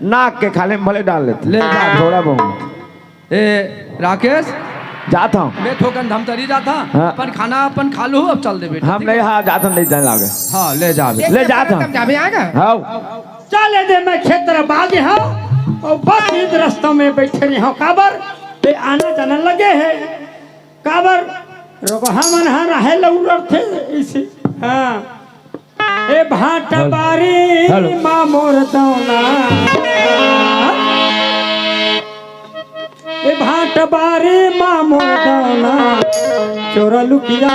नाक के खाले में भले डाल लेते। ले जा। थोड़ा बहुत। ए राकेश, जात हूँ। मैं थोकन धमतरी जात हूँ। हाँ। अपन खाना अपन खा लू, अब चल दे बेटा, हम ठीक नहीं, है? हाँ, जात हूँ, नहीं जाने लागे। हाँ, ले जा बे। ले जात हूँ। तब जाबे आगा। हाँ। चल दे, मैं खेत तरफ आगे हूँ, अउ बस इस रास्ता में बैठे रहे हूँ, काबर ते आना जाना लगे है, काबर रोगहा मन हा रहे लौरथे इसी। हाँ। ए भांटा हेलो। बारी हेलो। मा मोर दौना। ए भांटा बारी मा मोर दौना। चोरा लुकिया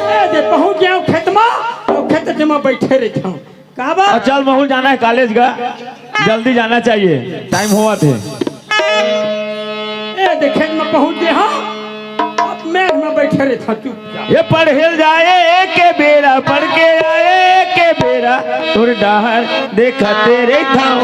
ए, दे पहुंच गया खेत मा, अउ खेत मा बैठे रहिथंव। काबर? अउ चल, महूं ल जाना हे कॉलेज गा, जल्दी जाना चाहिए, टाइम होवत हे। ए, दे खेत मा पहुंच गे हंव, अब मेड़ मा बैठे रहिथंव चुपचाप। ए पढ़े ल जाए के बेरा, पढ़ के आए के बेरा, तोर डहर देखत रहिथंव।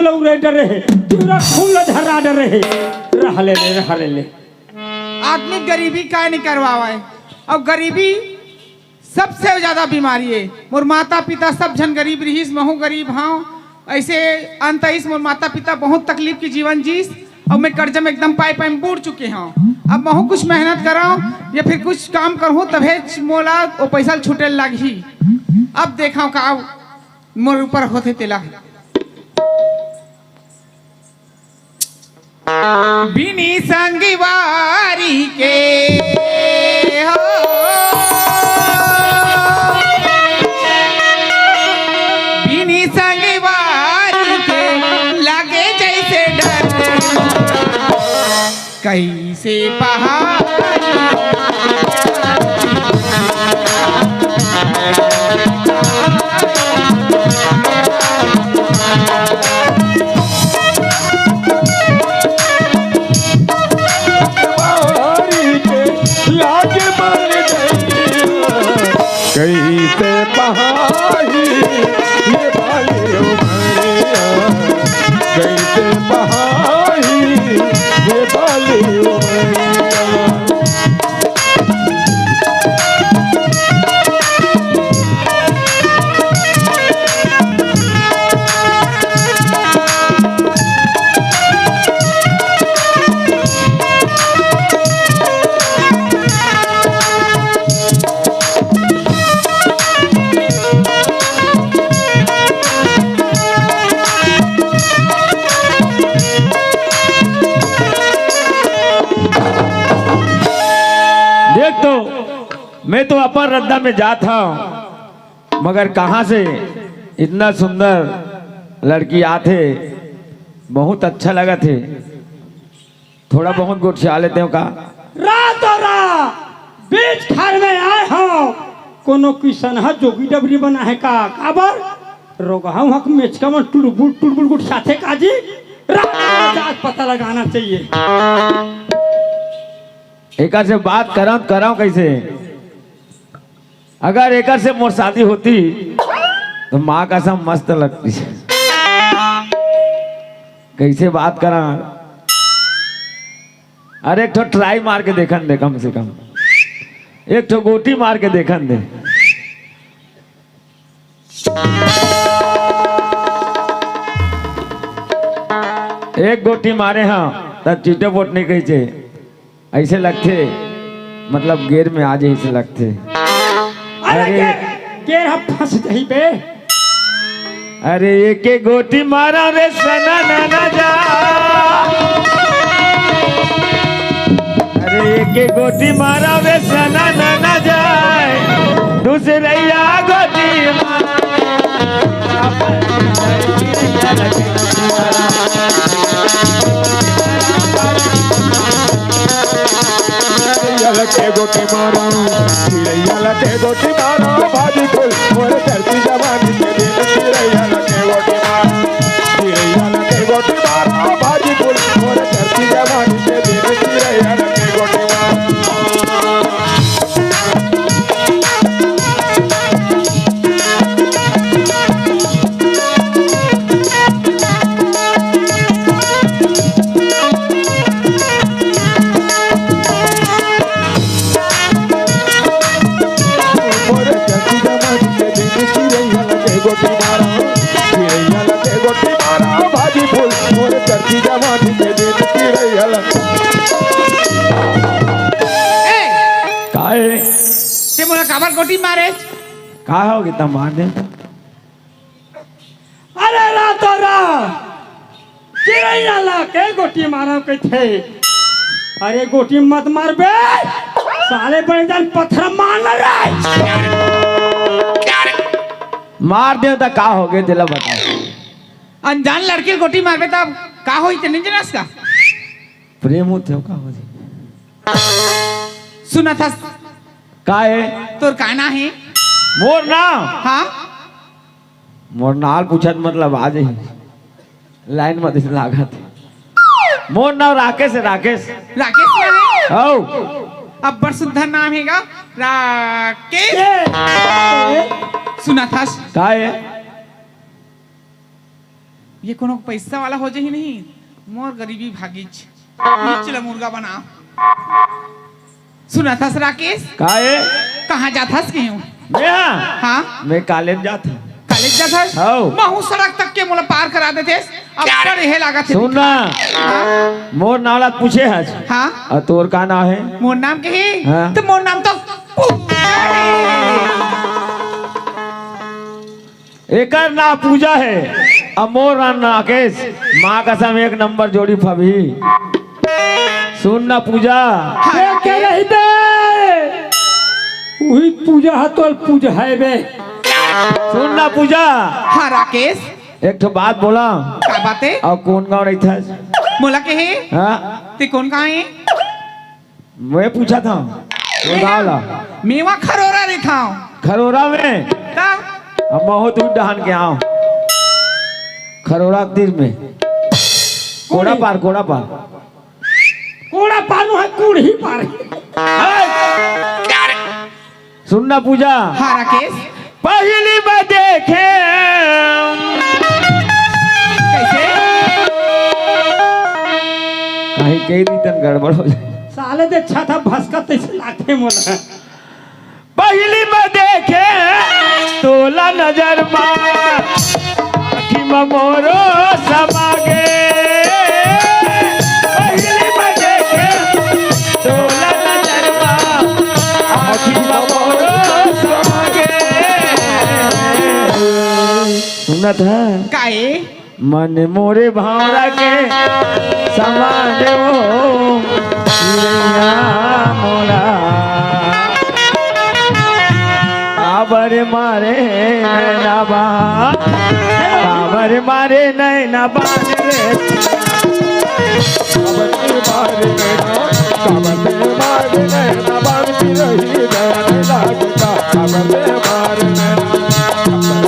उरे डरे हे, तिवरा खून ला झर्रा डरे हे। रह ले ले, रह ले ले। आदमी गरीबी काय नहीं करवावय? अउ गरीबी सबसे ज्यादा बीमारी हे। मोर माता पिता सब झन गरीब रिहिस, महूं गरीब हंव। अइसे अंत आइस, मोर माता पिता बहुत तकलीफ के जीवन जीस, अउ मैं कर्जा में एकदम पाय पाय में बूड़ चुके हंव। अब महूं कुछ मेहनत करंव या फिर कुछ काम करहूं, तभे मोला ओ पैसा ल छूटे ल लागही। अब देखंव का मोर ऊपर होथे तेला। बिनी संगवारी के हो, बिनी संगवारी के लागे जैसे डर। कइसे पहाड़ बारी के लागे मर गई। कइसे पहाड़ी ये बाली उमरिया, कइसे पहाड़ी ये बाली उमरिया। देख तो, मैं तो अपन रद्दा में जात हंव, मगर कहां से इतना सुंदर लड़की आथे, बहुत अच्छा लगत हे। थोड़ा बहुत गोठिया लेते हो का? रातों रात बीच खार में आए हो, कोनो किसनहा जोगी डबरी बना है का? काबर? रोगहा हक मेचका मन टुड़बुड़ टुड़बुड़ गुट साथे काजी। रात में जाके पता लगाना चाहिए। एकर से बात करंव, करंव कइसे? अगर एकर से मोर शादी होती तो माँ कसम मस्त लगती। कइसे बात करा? अरे एक ठो try मार के देखन दे, कम से कम एक ठो गोटी मार के देखन दे। एक गोटी मारे हंव त चिटोपोट नहीं कहिसे। अइसे लगथे, मतलब गेर में आ जाही अइसे लगथे। अरे अरे। गेर, गेर ह फंस जाही बे। अरे एक एक गोटी मारा रे सना ना ना जा। अरे एक एक गोटी मारा रे सना ना ना जाए। दूसरैया गोटी मारा। चिरैया लगे गोटी मारा, चिरैया लगे गोटी मारा, भाजी फूल मोर चढ़ती जवानी के दिन। चिरैया लगे गोटी मारा, चिरैया लगे गोटी मारा, भाजी फूल मोर चढ़ती जवानी के दिन। चिरैया लगे गोटी मारा। मोरे चंदीदा माटी के दिन चिरैया लगे गोटी मारा, चिरैया लगे गोटी मारा, भाजी फूल। मोरे चंदीदा माटी के दिन चिरैया लगे। ए! काहे? ते मोला काबर गोटी मारे? का हो गे त मार दे। अरे रातों रात चिरैया ला के गोटी मारव कहिथे। अरे गोटी मत मारबे, साले बड़े जान पत्थर मार न रे। मार दे त का हो गे तेला बता। अनजान लड़की गोटी मारबे त का होही ते नहीं जानस का? प्रेम होथे का होथे? सुनत हस? का हे? तोर का नाम हे? मोर नाम? हाँ। मोर नाल पूछत मतलब आ जाही। लाइन में दिस लागत। मोर नाम राकेश हे, राकेश। राकेश नाम हे? हौ। अब्बड़ सुंदर नाम हे गा। राकेश। सुनत हस? का हे? ये कोनो पैसा वाला हो जाही नहीं, मोर गरीबी भागीच। चला मुर्गा बना। सुनत हस राकेश? का ए? कहाँ जात हस कहीं? मैं हा? हाँ। मैं कॉलेज जात हूँ। कॉलेज जात हस? हौ। महू सड़क तक के मोला पार करा देतेस। अब कर हे लागत हे। सुन ना। हाँ? मोर नाम ला पूछे हस। हाँ? अउ तोर का नाम हे? मोर नाम के हे? हाँ। त मोर नाम तो पूजा हे। एकर नाम पूजा हे, अउ मोर नाम राकेश। माँ कसम, एक नंबर जोड़ी फबही। सुन ना पूजा। हाँ, ए, के राकेश। नहीं दे? उही पूजा ह, तोर पूजा हे बे। सुन ना पूजा। हाँ, राकेश। एक ठो बात बोला। का बात हे? अउ कोन गाँव रहिथस? मोला के हे? हाँ? ते कोन गाँव हे? मैं पूछत हँव, वो गाँव ला। मेवा खरोरा रहिथँव। खरोरा में? का? अब महू तो डहन के आँव। खरोरा तीर में। कोड़ा पार, कोड़ा पार। कोड़ा पार नो हे, कूड़ही पार। सुन ना पूजा। हाँ राकेश। पहिली बार देखे। कइसे? कहीं कही दी तन गड़बड़ हो जाए। साले दे छाता भसकत तइसे लागथे मोला। पहिली बार देखे तोला नजर मा, आँखी मा मोरो समा गे। पहिली बार देखे तोला नजर मा, आँखी मा मोरो समा गे। सुनत हे? काहे? मन मोरे भांवरा के समान ओ चिड़ैया मोरा। काबर मारे नैना बा, काबर मारे नैना बान रे। काबर मारे नैना, काबर मारे नैना बान बिरही नैन लागता। काबर मारे नैना, काबर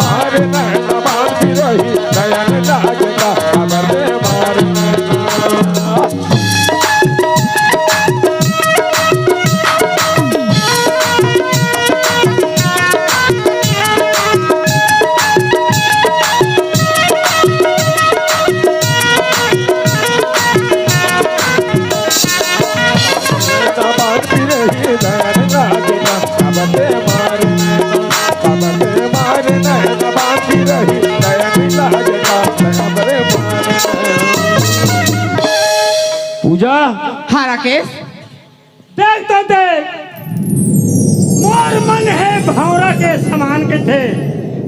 मारे नैना बान बिरही नैन लागता। काबर मारे नैना। पूजा। हाँ राकेश। देख तो देख, मोर मन हे भौंरा के समान के थे।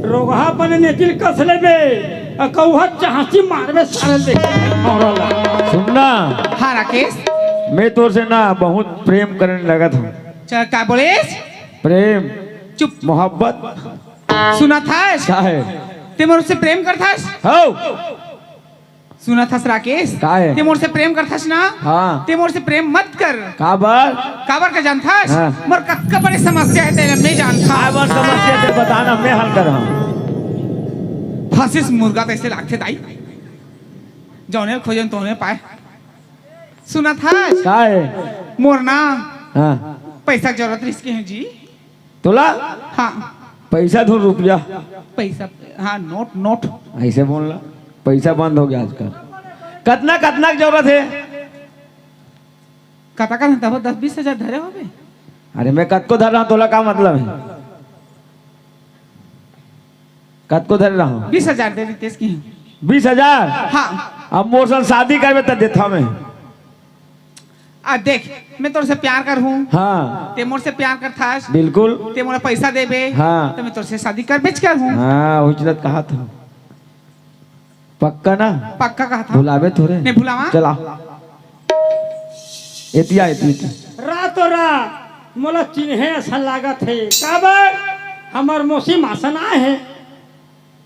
रोगहा अपन नेतिल कस लेबे, अ कौहा चांची मारबे साले देख भौंरा ला। सुन ना। हाँ राकेश। मैं तोर से ना बहुत प्रेम करने लगत हूँ। च-, का बोलेस? प्रेम। चुप। मोहब्बत। सुनत हस? का हे? ते मोर से प्रेम करत हस? हौ। सुनत हस राकेश? का हे? ते मोर से प्रेम करथस ना? हाँ। ते मोर से प्रेम मत कर। काबर? काबर का जानथस? हाँ। मोर कतका बड़े समस्या हे तेला मैं जानथंव। काबर समस्या ते बता ना, मैं हल करहूँ। फंसिस मुर्गा तइसे लागथे दाई। जौने खोजन तौने पाए। सुनत हस? का हे? मोर ना हाँ। पैसा के जरूरत रहिस के हे जी। तोला? हाँ। पैसा धुन रुपया। पैसा, हाँ, नोट, नोट। अइसे बोल ना, पैसा बंद हो गया आजकल। कतना, कतना के जरूरत हे? कतका, कतका, दस बीस हजार धरे होबे? अरे, मैं कतको धर रहा हूँ, तोला का मतलब हे? कतको धर रहा हूँ? बीस हजार दे देतेस कि। बीस हजार? हाँ। अब मोर संग शादी करबे, त देथंव मैं। आ देख, मैं तोर से प्यार करहूँ। हाँ। ते मोर से प्यार करथस। बिल्कुल। ते मोला पैसा देबे। हाँ। त मैं तोर से शादी करबेच करहूँ। हाँ, उचलत कहा था। पक्का ना? पक्का कहा था। भुलाबे थोरे। नहीं भुलावा। चला। एतिया, एतिया, एतिया। रातों रात मोला चिन्हे असन लागत हे। काबर? हमर मौसी मासन आए हे।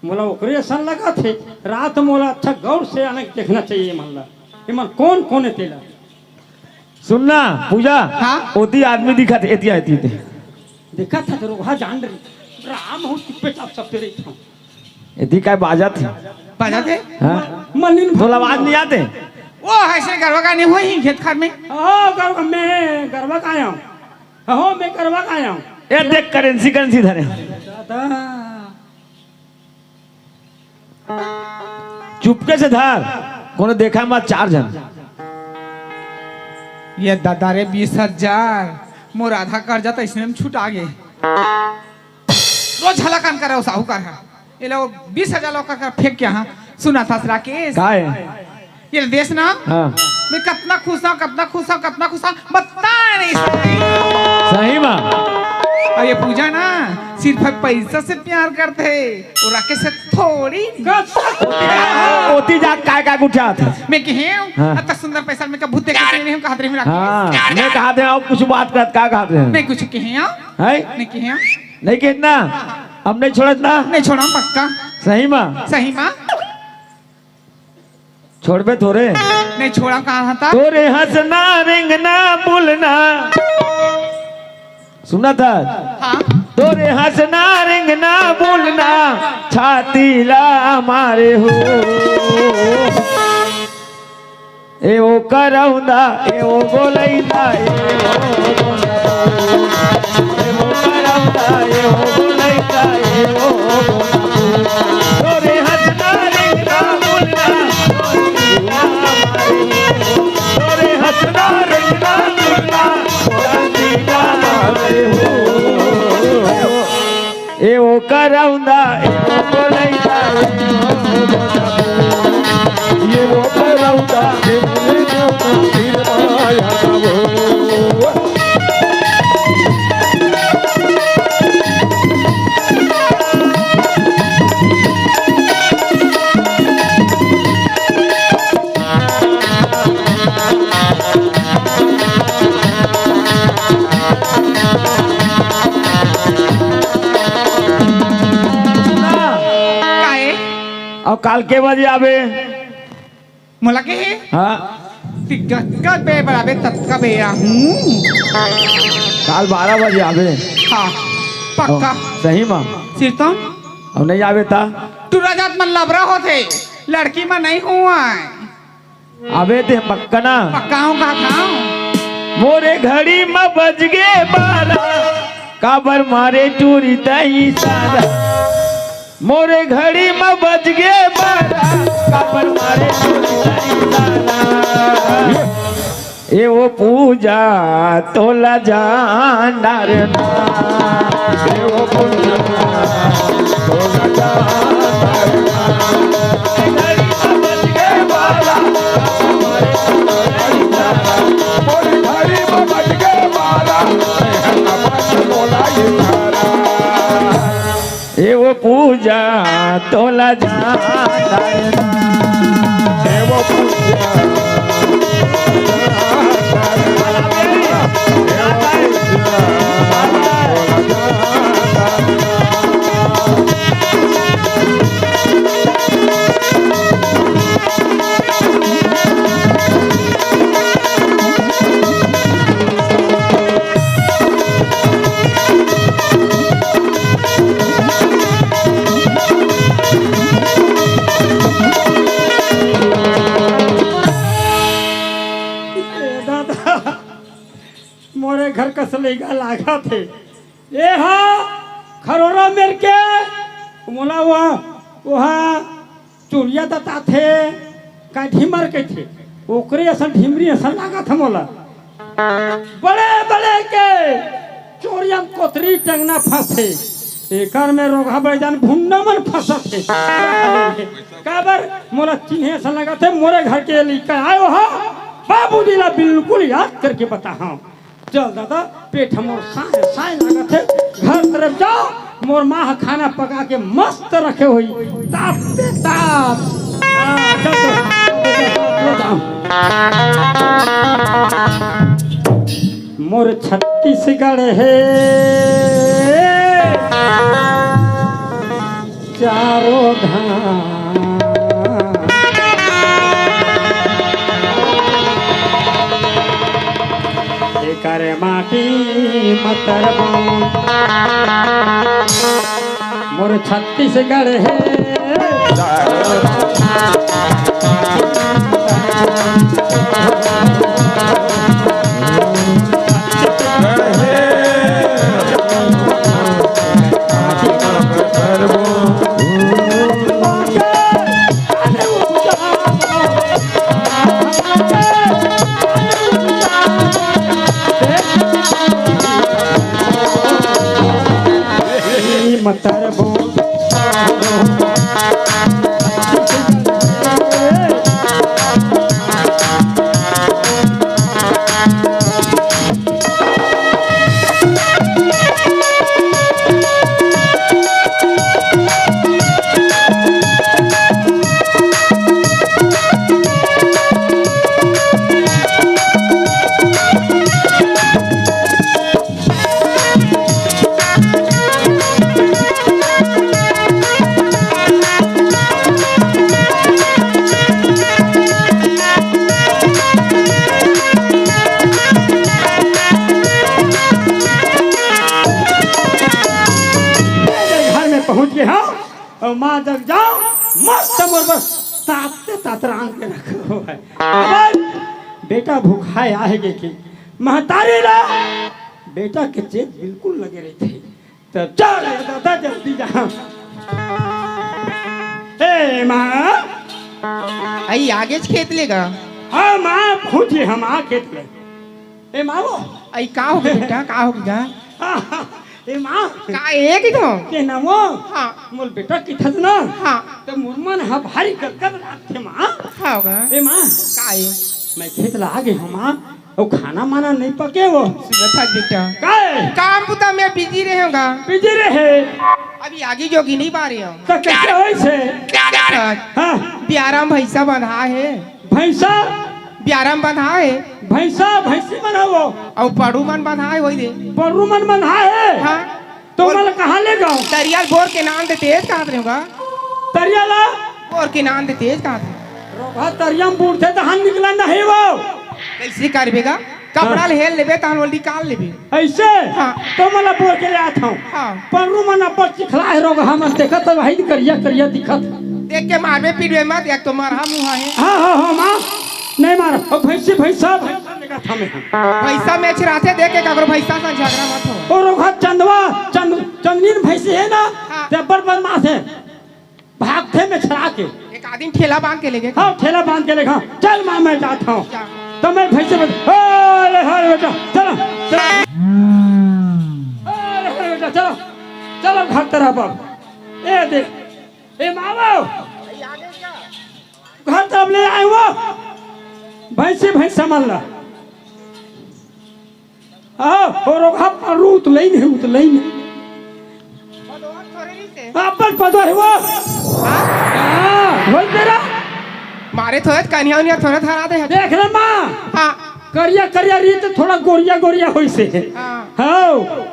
मोला ओकरे असन लगत हे। रात मोला अच्छा गौर से अनक देखना चाहिए मन ला। ये मन कौन, कौन हे तेला? सुन ना, पूजा। हाँ? ओती आदमी दिखत हे, एतिया, एतिया, एतिया। देखत हे तो रोगहा जान रही। राम हो चुप्पे चाप सब तेरे इथों। एती काय बाजत हे? बाजत हे? हाँ? मलिन तोला आवाज नहीं आते? ओ, अइसे गरवा गाने होही खेत खार में। ओ, गरवा, मैं गरवा गाया हूँ। हो, मैं गरवा गाया हूँ। ए, देख, करेंसी, करेंसी धरे। दादा। चुपके से धर, कोनो देखा मत, चार झन। ये दादा रे, बीस हजार, मोर आधा कर्जा त इसने में छुटा गे। रोज हलाकान करे वो साहूकार ह। ये लो बीस हजार लो कर फेंक के, हाँ, सुना था राकेश? का है? ये देश ना, हाँ। मैं कतना खुश हूँ, कतना खुश हूँ, कतना खुश हूँ, बता नहीं सकती। सही मा। और ये पूजा ना सिर्फ पैसा से प्यार करथे, वो राकेश से थोड़ी। ओती जा काय काय उठात हे। मैं कहे हूँ, हाँ। अतना सुंदर पैसा मैं कभू देखे नहीं हूँ, कहत रही हूँ राकेश। हाँ, मैं कहत हे, अउ कुछ बात करत, का कहत हे? नहीं कुछ कहे हूँ। हैं? नहीं कहे हूँ। नहीं कहत ना? अब नहीं छोड़त ना? नहीं छोड़ा पक्का। सही मा? सही मा। छोड़बे थोरे? नहीं छोड़ा, कहा था? तोरे हंसना, रेंगना, बोलना। सुना था? हाँ। तोरे हंसना, रेंगना, बोलना, छाती ला मारे हो। ए ओ करौंदा, ए ओ गोलैंदा, ए ओ गोलैंदा, ए ओ करौंदा, ए ओ गोलैंदा, ए ओ गोलैंदा। तोरे हंसना, रेंगना, बोलना, तोरे हंसना, रेंगना, बोलना, ए ओ करौंदा, ए ओ गोलैंदा, ए ओ करौंदा, ए ओ गोलैंदा। काहे? अउ काल के बजे आबे? मोला के हे? हाँ। तिक्का का बे बराबर ततका बे आ। हम्म। काल बारह बजे आबे। हाँ, पक्का। ओ, सही मा? सिरतम? अउ नहीं आबे ता? टुरा जात मन लबरा होथे, लड़की मन नहीं हुआ। आबे ते पक्का ना? पक्का हूँ, कहा था। मोरे घड़ी म बज गे बारह, काबर मारे टूरी तई सारा। मोरे घड़ी म बज गे बारह, काबर मारे टूरी तई सारा। ए ओ पूजा तोला जानर ना। ए ओ पूजा तोला जानर ना। घड़ी म बज गे बारह, मोर घड़ी म बज गे बारह, मोला इशारा। ए ओ पूजा तोला जानर ना। ए ओ पूजा। ए दादा, मोरे घर कस लइका लागत हे। ए हा खरोरा मेर के, मोला वहाँ, वहाँ चोरिया दताथे, का ढिमर कहिथे, ओकरे असन ढिमरी असन लागत हे मोला। बड़े बड़े के चोरिया म कोतरी टेंगना फंसथे, एकर में रोगहा बैजान भुंडा मन फंसथे। काबर मोला चिन्हे असन लागत हे, मोरे घर के लइका आयो हा, बाबूजी ला बिल्कुल याद करके बता, हाँ। चल दादा, पेट ह मोर साय साय लागत हे, घर तरफ जाओ, मोर माँ ह खाना पका के मस्त रखे होही, ताप पे ताप। हाँ, चल, चल, चल, चल, चल, चल। मोर छत्तीसगढ़ हे चारों धाम। एकर माटी म तरबो। मोर छत्तीसगढ़ हे। घर में पहुंच गे हंव अउ मां जग जांव, मस्त मोर बर ताते तात रांध के रखे हवय। अबे बेटा भुखाय आहे कहिके महतारी ला बेटा के चेत बिल्कुल लगे रहिथे। त चल रे दादा, जल्दी जा। ए मां। अई आगेच खेत ले गा। हां मां, पहुंचे हंव मां खेत ले। ए मां वो। अई का होगे बेटा, का होगे गा? ए मां। का ए कहिथो? के नाम वो? हां। मोर बेटा कहिथस ना? हां। त मोर मन ह भारी गदगद लागथे मां। हां गा। ए मां। का ए? मैं खेत ला आगे हंव मां। अउ खाना माना नइ पके वो। सुनत हस बेटा। काय? काम बुता में बिजी रहे हंव गा। बिजी रहे। अभी आगी जोगी नइ बारे हंव। त कइसे होइस हे? हां। बियारा म भइसा बंधा हे। भइसा? बियारा म बंधा हे। भइसा, भइसी मन हवय वो। अउ पड़रू मन बंधा हे वही दे। पड़रू मन बंधा हे? हां। त ओला कहां ले जांव? तरिया ल बोर के नांद दे तेज कहत रहे हंव गा। तरिया ला? बोर के नांद दे तेज कहत रहे हंव। रोगहा तरिया म बूड़थे तहां निकलय नहीं वो। कइसे करबे गा? कपड़ा ल हेल लेबे तहां ओला निकाल लेबे। अइसे? हां। त मैं बोर के ले आथंव। हां। पड़रू मन अब्बड़ चिखला हे रोगहा मन, देखत हस वही करिया करिया दिखत। देख के मारबे पीटबे मत, एक तो मरहा मुंहा हे। हां, हां, हां, मां। नइ मार। अउ भइसी, भइसा, भइसा लेगत हंव मैं। भइसा मेछराथे देख के काकरो भइसा संग झगरा मत हो। अउ रोगहा चंदवा, चंद-, चंदनी भइसी हे ना, हां। ते अब्बड़ बदमास हे। भागथे मेछरा के। एक आदमी ठेला बांध के लेगे। हां, ठेला बांध के लेगे। चल मां, मैं जात हंव। जा। त मैं भइसी बत-, अरे, अरे बेटा, चलो, चलो। अरे, अरे बेटा, चलो, चलो घर तरफ अब। ए दे, ए मां वो। घर तरफ ले आय वो भइसी, भइसा मन ला। हां, ओ रोगहा पड़रू उतलई नहीं, उतलई नहीं। अपन पदो हे वो। हां? हां, बोल तेरा। मारे थोरे कनिहा उनिहा थोरे धरा दे हे। देख रे मां। हां। करिया करिया रहिस त थोड़ा गोरिया गोरिया होइस हे। हां। हां।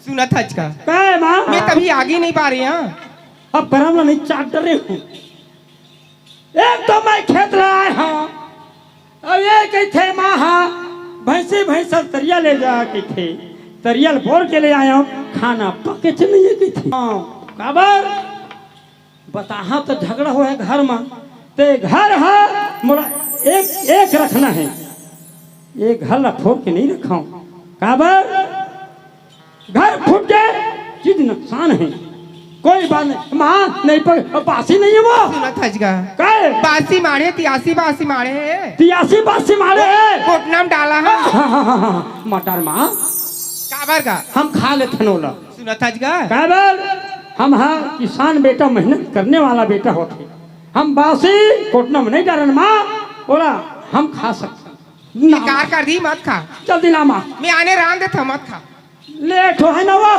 सुनत हस का? काय मां? मैं तभी आगी नइ बारे हंव। अब परम ला नइ चाट डरे हंव। एक तो मैं खेत ला आय हंव, अउ ए कहिथे मां ह, भइसी भइसा तरिया ले जा कहिथे, तरिया ल बोर के ले आय हंव, खाना पकेच नइ हे कहिथे। हां, काबर? बताहा त झगड़ा होय घर म, ते घर ह मोला एक, एक रखना हे, ए घर ला फोर के नइ रखंव, काबर? घर फूट गे, चीज नुकसान हे। कोई बात नहीं। मां, नहीं पर बासी नहीं हे वो। सुनत हस गा। काय? बासी माड़े, तियासी बासी माड़े हे। तियासी बासी माड़े हे। कोटना म डाला हे। हां, हां, हां, हां, हां। मटर मां। काबर गा? हम खा लेथन ओला। सुनत हस गा। काबर? हम हा किसान बेटा, मेहनत करने वाला बेटा होथे। हम बासी कोटना म नहीं डारन मां, ओला हम खा सकथन। ना। बेकार कर दी, मत खा। जल्दी ला मां। मैं आने रांध देथंव, मत खा। लेट होय ना वो,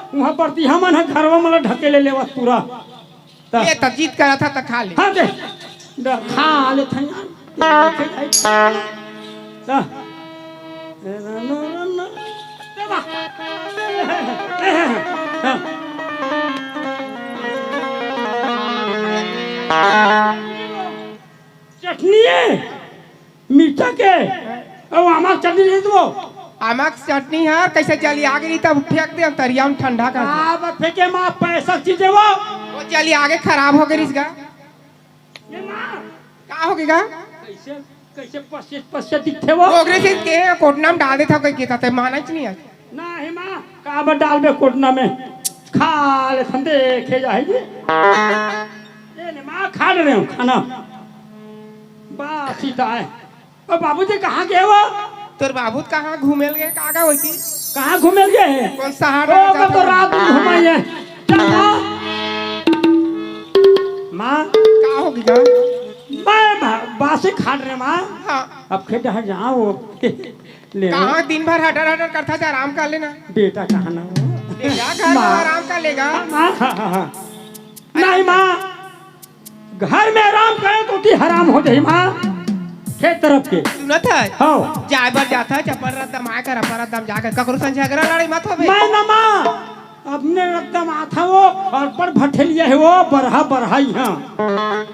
उहां परती हमन ह घरवा मन ला ढकेले लेवत पूरा। त ये त जिद करत हे त खा ले। हां दे। द-, खा लेथंव यार। त। दे बा। चटनी हे, मिर्चा के, अउ आमा के चटनी रहिस वो। आमा के चटनी हे, कइसे जलिया गे रही तब फेंक दे, हम तरिया म ठंडा कर दे। आ, बा फेंके मां, पैसा चीज हे वो। वो जलिया गे खराब होगे रहिस गा। ए मां। का होगे गा? कइसे, कइसे पसियत, पसियत दिखथे वो? ओकरे से के कोटना म डाल देथंव कहिके, त ते मानच नइ हे। नहीं मां, काबर डालबे कोटना में? खा लेथन, देखे जाही जी। ए ने मां, खा ले रहे हो खाना। बासी त आय। ओ बाबूजी कहाँ गे वो? तोर बाबू कहाँ घूमे ल गे, का गा होती? कहाँ घूमे ल गे हे? कौन शहर ओ, में कब तो जाता रात में घुमाई है। माँ। माँ। का हो गे गा? मैं भा-, बासी खात रहेंव माँ। हाँ। अब खेत डहर जाहूँ। ले। कहाँ दिन भर हटर हटर करथस, आराम कर ले ना। बेटा कहाँ ना हो? ले जा घर में माँ। आराम कर ले गा। माँ, हाँ, हाँ, हाँ। नहीं माँ, घर में आराम करे तो की हराम हो जाही माँ, खेत तरफ के। सुनत हस? हाँ। जाए बर जाथस, अपन रद्दा म आए कर, अपन रद्दा म जाए कर, ककरो संग झगरा लड़ाई मत होबे। मैं ना माँ, अपने रद्दा म आथंव वो, अउ अपन भठेलिया हे वो, बरहा, बरहा इहाँ।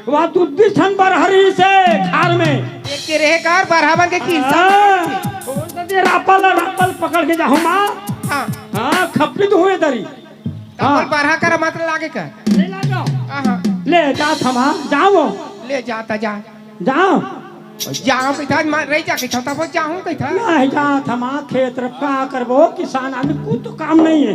वहाँ दू दू ठन बरहा रहिसे खार में। एक के रहे कर, बरहा बन के खिरसा। हाँ। वो दे रापल, रापल पकड़ के जाहूँ माँ। हाँ। हाँ, खपरी तो हुए दरी। हाँ। अपन बरहा कर मत लागे कर। नहीं लागे। हाँ, हाँ। ले, जाथंव माँ, जाहूँ। ले, जा त जा। जाहूँ। जाहूँ कहिथस, मैं रहि जा कहिथंव, तब जाहूँ कहिथस। नहीं, जाथंव माँ, खेत तरफ का करबो, किसान आदमी, कुछ तो काम नहीं है।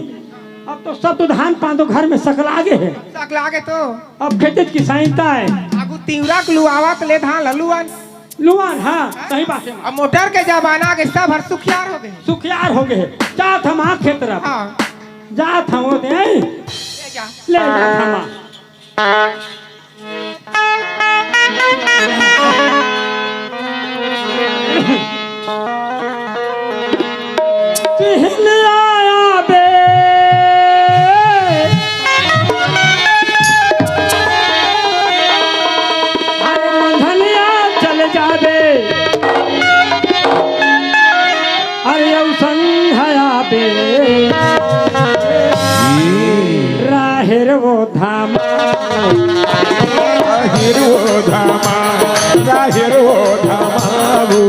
अब तो सब तो धान पान तो घर में सकला गे हे। सकला गे तो। अब खेते किसानी हे। आगू तिंवरा के लुआवत ले धान ल लुअन। लुअन, हाँ, सही बात हे। अब मोटर के जमाना आगे, सब हर सुखियार हो गे। सुखियार हो गे हे। जाथंव माँ खेत तरफ। हाँ। जाथंव वो दे। ले जा। ले जाथंव माँ। तिहनिया आबे। अरे मंझनिया चल जाबे। अरे अउ संझा आबे। राहेर वो धामा। राहेर वो धामा, राहेर वो धामा, वो,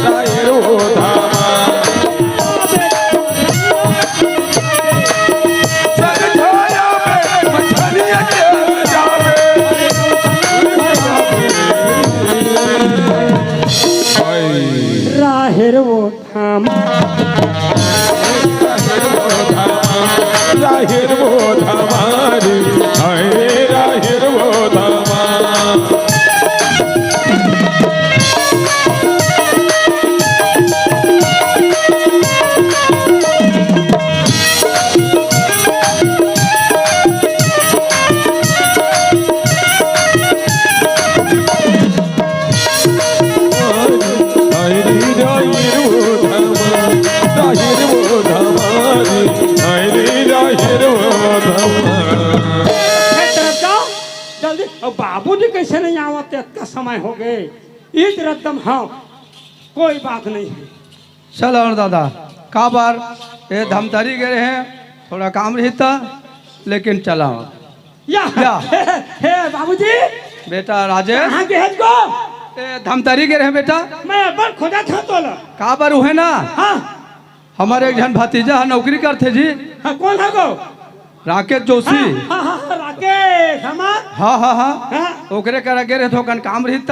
राहेर वो धामा। सर छाया में मछलियाँ चल जावे। राहेर वो धाम। राहिर वो धमारी, हाय रे राहिर वो धमा। हे, तरफ जाओ, जल्दी। अब बाबूजी कइसे नइ आवत हे, अतका समय हो गे। ईच रद्दम, हाँ, कोई बात नहीं है। चलो दादा, काबर ए धमतरी गे रहेंव, थोड़ा काम रहिस त, लेकिन चला। या, या। हे, हे, बाबूजी। बेटा राजेश। कहाँ गे हस गो? ए धमतरी गे रहेंव बेटा। मैं अब्बड़ खोजत हँव तोला। काबर उहे ना? हाँ। हमर एक झन भतीजा ह नौकरी करथे जी। हाँ, कोन ह गो? राकेश जोशी। हाँ, हाँ, हाँ, हाँ, राकेश, हमर। हाँ, हाँ, हाँ। हाँ। ओकरे करा गे रहेंव, थोकन काम रहिस त।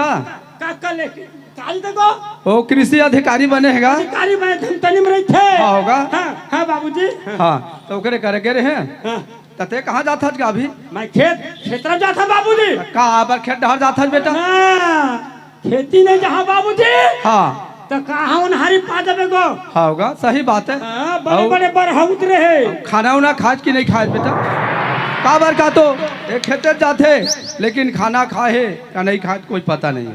का, का लेके? काली तक वो? वो कृषि अधिकारी बने हे गा। अधिकारी बने, धमतरी में रहिथे। हाँ, होगा। हाँ, हाँ, बाबूजी। हाँ, त ओकरे करा गे रहेंव। हाँ। त तें कहाँ जात हस गा अभी? मैं खेत, खेत तरफ जात हँव बाबूजी। काबर खेत डहर जात हस बेटा? हाँ, खेती नइ जाहूँ बाबूजी। हाँ। त कहाँ ओनहारी पा देबे गो? हाँ, होगा, सही बात हे। हाँ, बड़े, अउ बड़े बरहा उतरे हे। खाना उना खाय हस कि नइ खाय हस बेटा? काबर का तो ए खेते जाथे, लेकिन खाना खाय हे या नइ खाय हे, कोई पता नइ हे।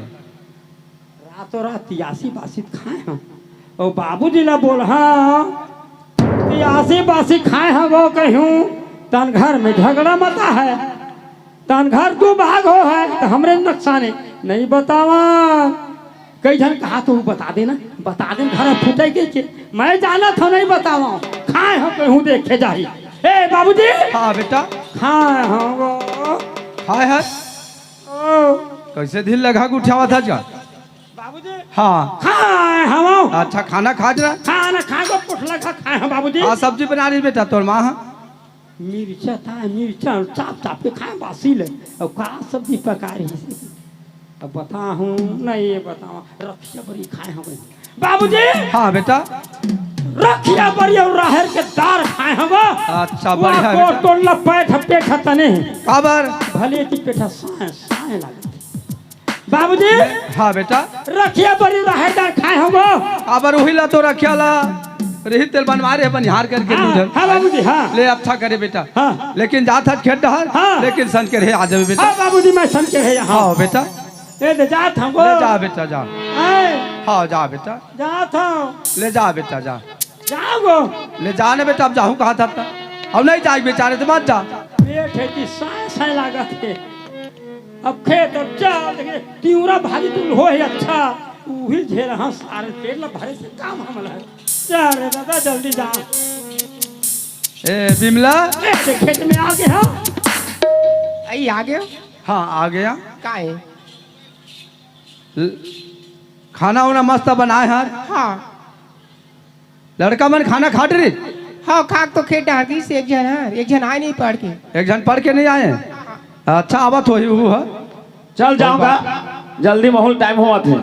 रातों रात तियासी बासी खाय हँव। ओ बाबूजी ला बोलहूँ, तियासी बासी खाय हँव वो कहिहूँ, तहन घर में झगड़ा मचा हे, तहन घर दू भाग होहे, त हमरे नुकसानी नइ बतावँव। कई झन कहत हे बता दे ना, बता दे ना, घर फूटे के, के। मैं जानत हँव नइ बतावँव, खाय हँव कहिहूँ देखे जाही। ए बाबूजी। हाँ बेटा। खाय हँव वो। खाय हस? ओ। कइसे धीर लगा के उठावत हस गा? बाबूजी। हाँ। खाय हँव वो। अच्छा, खाना खाय हस ना? खाना खाय हँव वो, पोटला खा, खाय हँव बाबूजी। हाँ, सब्जी बना रही बेटा तोर माँ ह। मिर्चा था, मिर्चा चाप चाप के खाय हँव बासी ले। अउ का सब्जी पका रही हे? अब बताहूँ, नइ बतावँव, रखिया बरी खाय हँव वो। बाबूजी। हाँ बेटा। रखिया बरी अउ राहेर के दार खाय हँव वो। अच्छा, वाह, बढ़िया को बेटा। तोड़ ला पैठ पेठा तने। काबर? भले ती पेठा साँय, साँय लागे। बाबूजी। हाँ बेटा। रखिया बरी राहेर दार खाय हँव वो। काबर उही ला तो रखिया ला रही तेल बनवा रहे बनिहार करके हाँ, दू झन। हाँ बाबूजी, हाँ। ले अच्छा करे बेटा। हाँ। लेकिन जात हस खेत डहर, हाँ। लेकिन संझ के रहे आ जाबे बेटा। हाँ बाबूजी, मैं संझ के रहे, हाँ। हाँ बेटा। ए, ले जात हँव गो। ले जा बेटा, जा। आय। हाँ, जा बेटा। जात हँव। ले जा बेटा, जा। जाव गो। ले जा ना बेटा, अब जाहूँ कहा था त। अब नहीं जाए बेचारे, त मत जा। पेट हे कि साँय साँय लागत हे। अब खेत अब जा, लेकिन तिवरा भाजी तुल हो हे अच्छा। उही झेर हाँ सारे पेट ला भरे से काम हमला हे। जा रे दादा, जल्दी जा। ए, बिमला। ए, ते खेत में आ गे हाँ। आई आ गयो? हाँ, आ गया। का हे? ल-, खाना उना मस्त बनाए हर। हाँ। लड़का मन खाना खात रही? हाँ, खाक तो खेत डार दिस, एक झन हर, एक झन आय नहीं पढ़ के। एक झन पढ़ के नहीं आए? अच्छा, आवत होही वो, हाँ। चल जाऊंगा, जल्दी, माहौल टाइम होवत हे।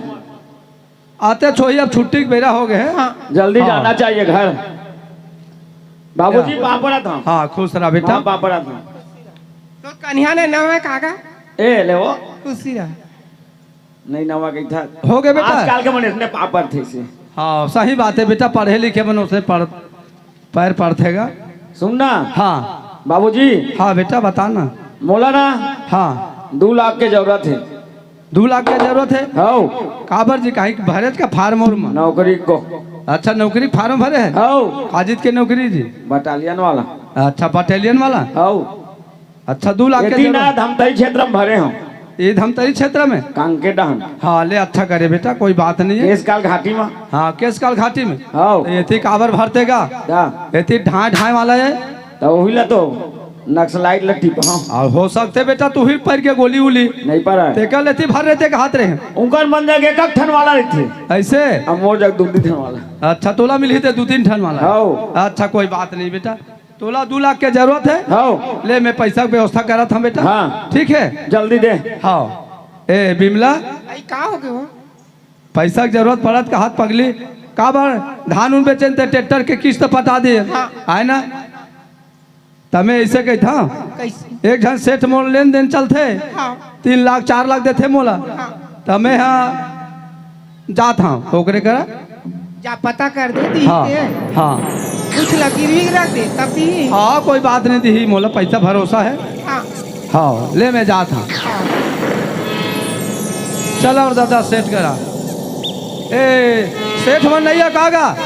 आते छोही, अब छुट्टी के बेरा हो गए हे। हाँ। जल्दी हाँ। जाना चाहिए घर। बाबूजी, या। पाँव परत हँव। हाँ, खुश रहा बेटा। हाँ, पाँव परत हँव। तो कन्या ने नाम हे काका? ए, ले वो। खुशी रहा। नहीं, नवा कही था। हो गए बेटा। आजकल के मन इसने पाँव परथे से। हाँ, सही बात हे बेटा, पढ़े लिखे मन उसने पढ़, पैर पड़थेगा। सुन ना। हाँ। बाबूजी। हाँ बेटा, बता ना। मोला ना। हाँ। दू लाख के जरूरत हे। दू लाख के जरूरत हे? हौ। काबर जी, काहे भरेच का फार्म उर्म? नौकरी को। अच्छा, नौकरी फार्म भरे हे? हौ। काजित के नौकरी जी? बटालियन वाला। अच्छा, बटालियन वाला? हौ। अच्छा, दू लाख के एती ना जरूरत। धमतरी क्षेत्र में भरे हँव। ये धमतरी क्षेत्र में? कांके डहन। हाँ, ले अच्छा करे बेटा, कोई बात नहीं हे। केसकाल घाटी में। हाँ, केसकाल घाटी में। हाँ। तो एती काबर भरथे गा? का? एती ढाए ढाए वाला हे। तो वही ला तो नक्सलाइट ला टिपा हँव। और हो सकथे बेटा, तू ही पर के गोली उली। नहीं पड़ा हे। तेकर लेती भर रहे, ते हाथ रहे। उनकर मन जग एक एक ठन वाला रहिथे। ऐसे? अब मोर जग दू तीन ठन वाला। अच्छा, तोला मिलही ते दू तीन ठन वाला। हाँ। अच्छा, कोई बात नहीं बेटा। तोला दू लाख के जरूरत हे? हाँ। ले, मैं पैसा के व्यवस्था करत हँव बेटा। हाँ। ठीक हे? जल्दी दे। हाँ। ए, बिमला। आई, का हो गयो? पैसा के जरूरत पड़त का हाथ पगली? काबर धान उन बेचेन ते ट्रैक्टर के किस्त पटा दे। हाँ। आय ना? तमे ऐसे कहिथा। कैसे? एक झन सेठ मोर लेन देन चलथे। हाँ। तीन लाख, चार लाख देथे मोला। हाँ। तमे हा जात हँव ओकरे करा। जा पता कर दे दी हाँ, ते। हाँ। कुछ ला गिरवी रख दे, तब दी। हाँ, कोई बात नहीं दी, मोला पैसा भरोसा हे। हाँ। हाँ, ले मैं जात हँव। हाँ। चल और दादा सेठ करा। ए, सेठ मन नहीं हे का गा?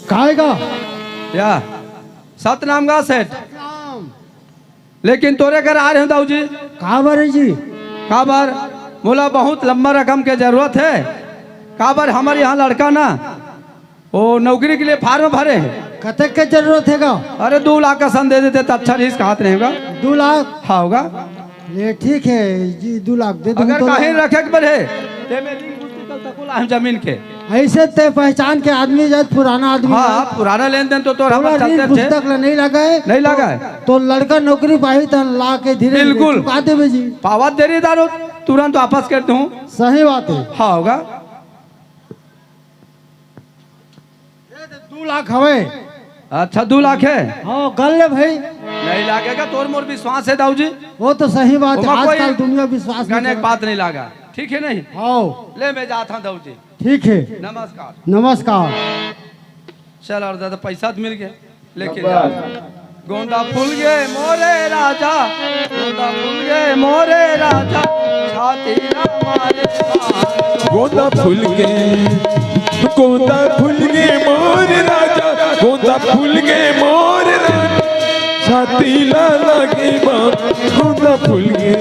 काय गा? या, सतनाम गा सेठ। लेकिन तोरे घर आ रहे हँव दाऊ जी। काबर जी? काबर? मोला बहुत लंबा रकम के जरूरत हे। काबर हमर यहाँ लड़का ना, वो नौकरी के लिए फार्म भरे हे। कतक के जरूरत हे गा? अरे, दू लाख का सन दे देते त अच्छा रहिस, कहात नहीं होगा। दू लाख? हाँ होगा। ले ठीक हे जी, दू लाख दे दूँ अगर तो। काहीं रखे के बड़े, ते में दिन गुस्ती कल तक ला हम जमीन के। ऐसे ते पहचान के आदमी जात पुराना आदमी हाँ, हे। पुराना लेन देन तो तोर तोला हमर ऋण चलते थे। पुस्तक ला नहीं लगा हे। नहीं लगा हे। तो, तो लड़का नौकरी पाही त ला के धीरे धीरे बिल्कुल। चुका देबे जी। पावत देरी दारो, तुरंत वापस कर दूँ। सही बात हे। हाँ होगा। ए, तो दू लाख हवे। अच्छा, दू लाख हे? हाँ, गन ले भाई। नहीं लागेगा, तोर मोर विश्वास हे दाऊ जी। वो तो सही बात हे, ओमा कोई आजकल दुनिया विश्वास नहीं गने के करत। बात नहीं लागा, ठीक हे नहीं? हाँ। ले, मैं जात हँव दाऊ जी। ठीक हे। नमस्कार। नमस्कार। चल और दादा, पैसा तो मिल गया, लेकिन नंबर। गोंदा फूल गे मोरे राजा, गोंदा फूल गे मोरे राजा, छाती ना मारे। गोंदा फूल गे, गोंदा फूल गे मोर राजा, गोंदा फूल गे मोर राजा, छाती ला लागे बान, गोंदा फूल गे।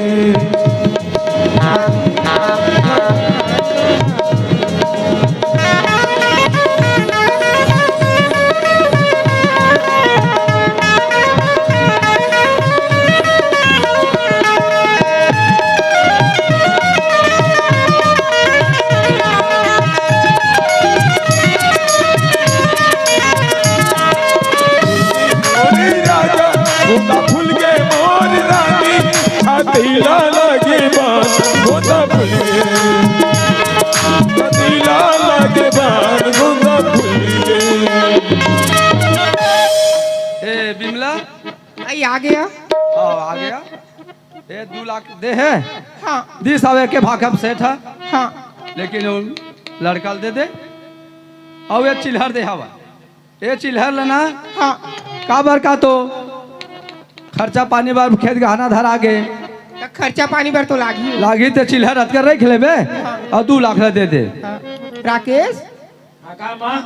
अरे राजा, गोंदा फूल गे मोर रानी, छाती ला लागे बान, गोंदा फूल गे। छाती ला लागे बान, गोंदा फूल गे। ए, बिमला? आई, आ गया। हाँ, आ गया। ए, दू लाख दे हे? हाँ। दिस हवे के भाखब सेठ ह। हाँ। लेकिन उन लड़का ल दे दे, अउ ये चिल्हर दे हवा, ये चिल्हर लेना। हाँ। काबर का तो खर्चा पानी बर खेत गहना धरा गे। त खर्चा पानी बर तो लागही। लागही त चिल्हर अतकर रख लेबे, हाँ। अउ दू लाख ला दे दे। हाँ। राकेश, हाँ, का माँ?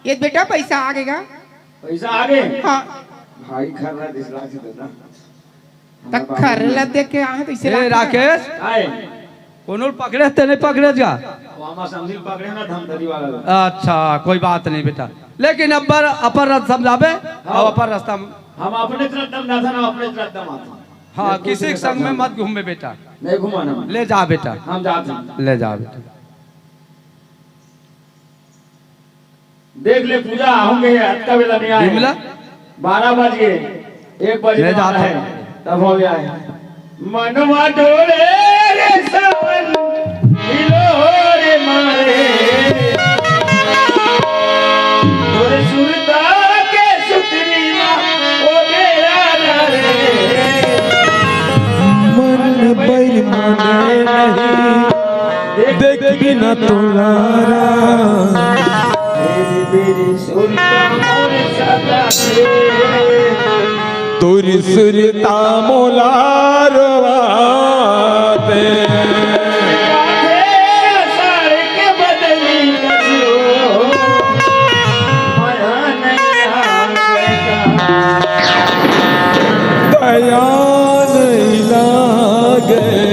ये बेटा पैसा आगे गा। पैसा आगे? हाँ। भाई खर्रा दिसला से देना। त खर्रा देख के आए तो इसे ए, राकेश। राकेश, आए। कोनो पकड़े ते नहीं पकड़े जा? वो हमार समझी पकड़े ना धमधरी वाला लोग। अच्छा, कोई बात नहीं बेटा, लेकिन अब्बर अपन रास्ता में जाबे, हाँ। अउ अपन रास्ता में हम अपने तरफ दम ना था ना अपने तरफ दम आता। हाँ, किसी के संग में मत घूमबे बेटा। नहीं घुमाना। ले जा बेटा। हम जाते हैं। ले जा बेटा। देख ले पूजा, आहूं कहे अतका बेला नहीं आए। बिमला? बारह बज गए, एक बजे ले जाता है। तब हो गया है। मनवा डोले रे सावन, हिलोरे मारे। तोरे सुरता के सुतरी मा, ओ बेरा रे। मन बेईमान नहीं, देख बिना तोला रा। तोरी सुरता मोला रोवा दे। दया नहीं लागेगा।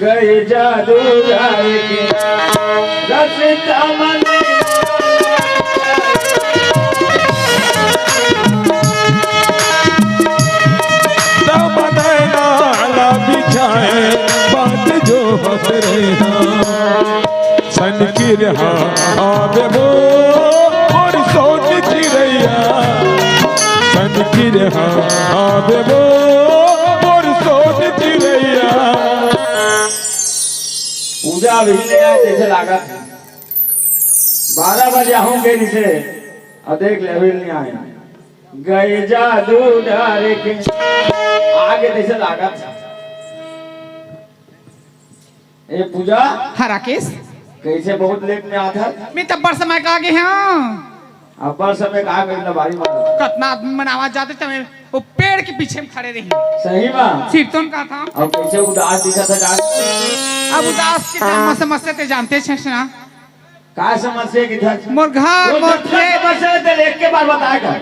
गए जादूगर के रस्ता मन। तब नैना ला बिछाए, बात जो हंस रहे हैं। सन की रहा आवे वो, मोर सोन चिरैया। सन की रहा आवे वो, मोर सोन चिरैया। पूजा अभी ले आए, जैसे लागत बारह बजे आहूं के नीचे, अब देख ले, अभी नहीं आए। गए जादू डारे के आगे जैसे लागत। ए पूजा। हाँ राकेश। कैसे बहुत लेट में आत हस? मैं तब्बर समय का आगे हंव। अब्बर समय का आगे, लबारी मार। कतना आदमी मन आवत जात हे, त मैं वो पेड़ के पीछे में खड़े रही। सही में? सिरतोन का था। अब कैसे उदास दिखत हे जान? अब उदास के काम समस्या ते जानते छे ना। का समस्या की था? मोर घर, वो मोर जब तक खेत। समस्या हे, तेरे एक के बार बताए कर।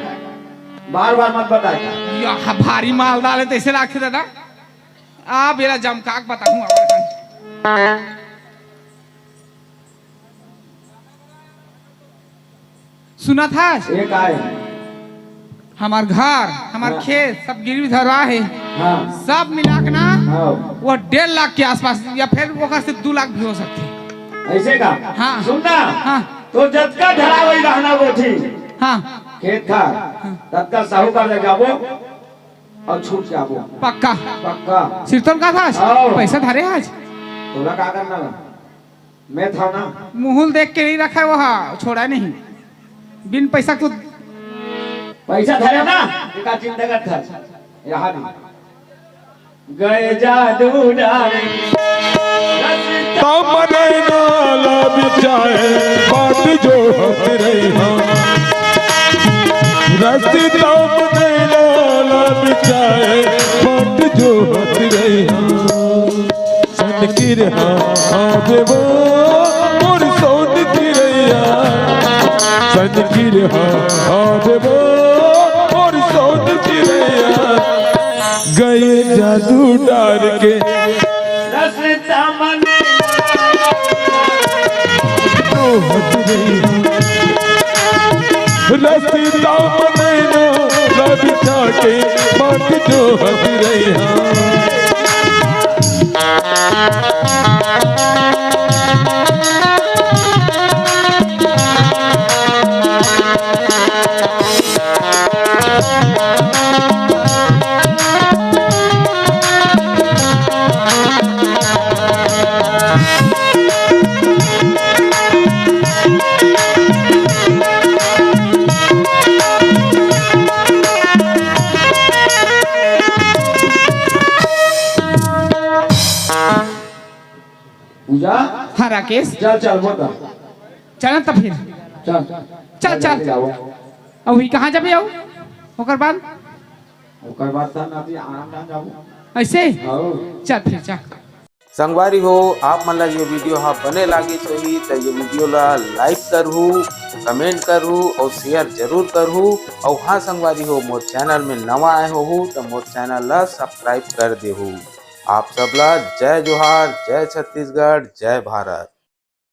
बार-बार मत बताए कर। या भारी माल डाले तैसे राखे दादा। अब एला जमकाक बताहूं अब। सुनत हस? ये का है? हमार घर, हमार हाँ। खेत सब गिरवी धरवा हे। हाँ। सब मिला के ना, हाँ। वो डेढ़ लाख के आसपास या फिर ओकर से दू लाख भी हो सकथे। ऐसे का? हाँ। सुन ना। हाँ। तो जतका धरा वही रहना वो ठीक। हाँ। खेत खार, हाँ। ततका साहूकार ले जाबो अउ छूट जाबो। पक्का। पक्का। सिरतोन का था? हाँ। पैसा धरे हस? तोला का करना बा? मैं था ना। मुहुल देख के नहीं रखा वो, हाँ, छोड़ा नहीं। बिन पैसा कुछ। पैसा धरे ना, एका चिंता करत हस। यहाँ भी। गए जादू डारे। तमने नाला बिचाए, बात जो हंस रही हाँ। रस्ता तमने नाला बिचाए, बात जो हंस रही हाँ। सन की रहा आवे वो, मोर सोन चिरैया। सन की रहा आवे वो, मोर सोन चिरैया। गए जादू डार के। रस्ता मन जो हंस रही। रस्ता मन ला बिछा के, बात जो हंस रही हाँ। हाँ राकेश, चल चल बोल। चल त फिर। चल चल चल। अभी कहाँ जाबे? अउ ओकर बाद? ओकर बाद त नदी आराम जाबो। ऐसे? चल फिर चल। संगवारी हो, आप मन ला ये वीडियो हा बने लागिस होही त ये वीडियो ला like करहू, comment करहू अउ share जरूर करहू। अउ हाँ संगवारी हो, मोर channel में नवा आए होहू त मोर channel ला subscribe कर देहू। आप सब ला जय जोहार, जय छत्तीसगढ़, जय भारत।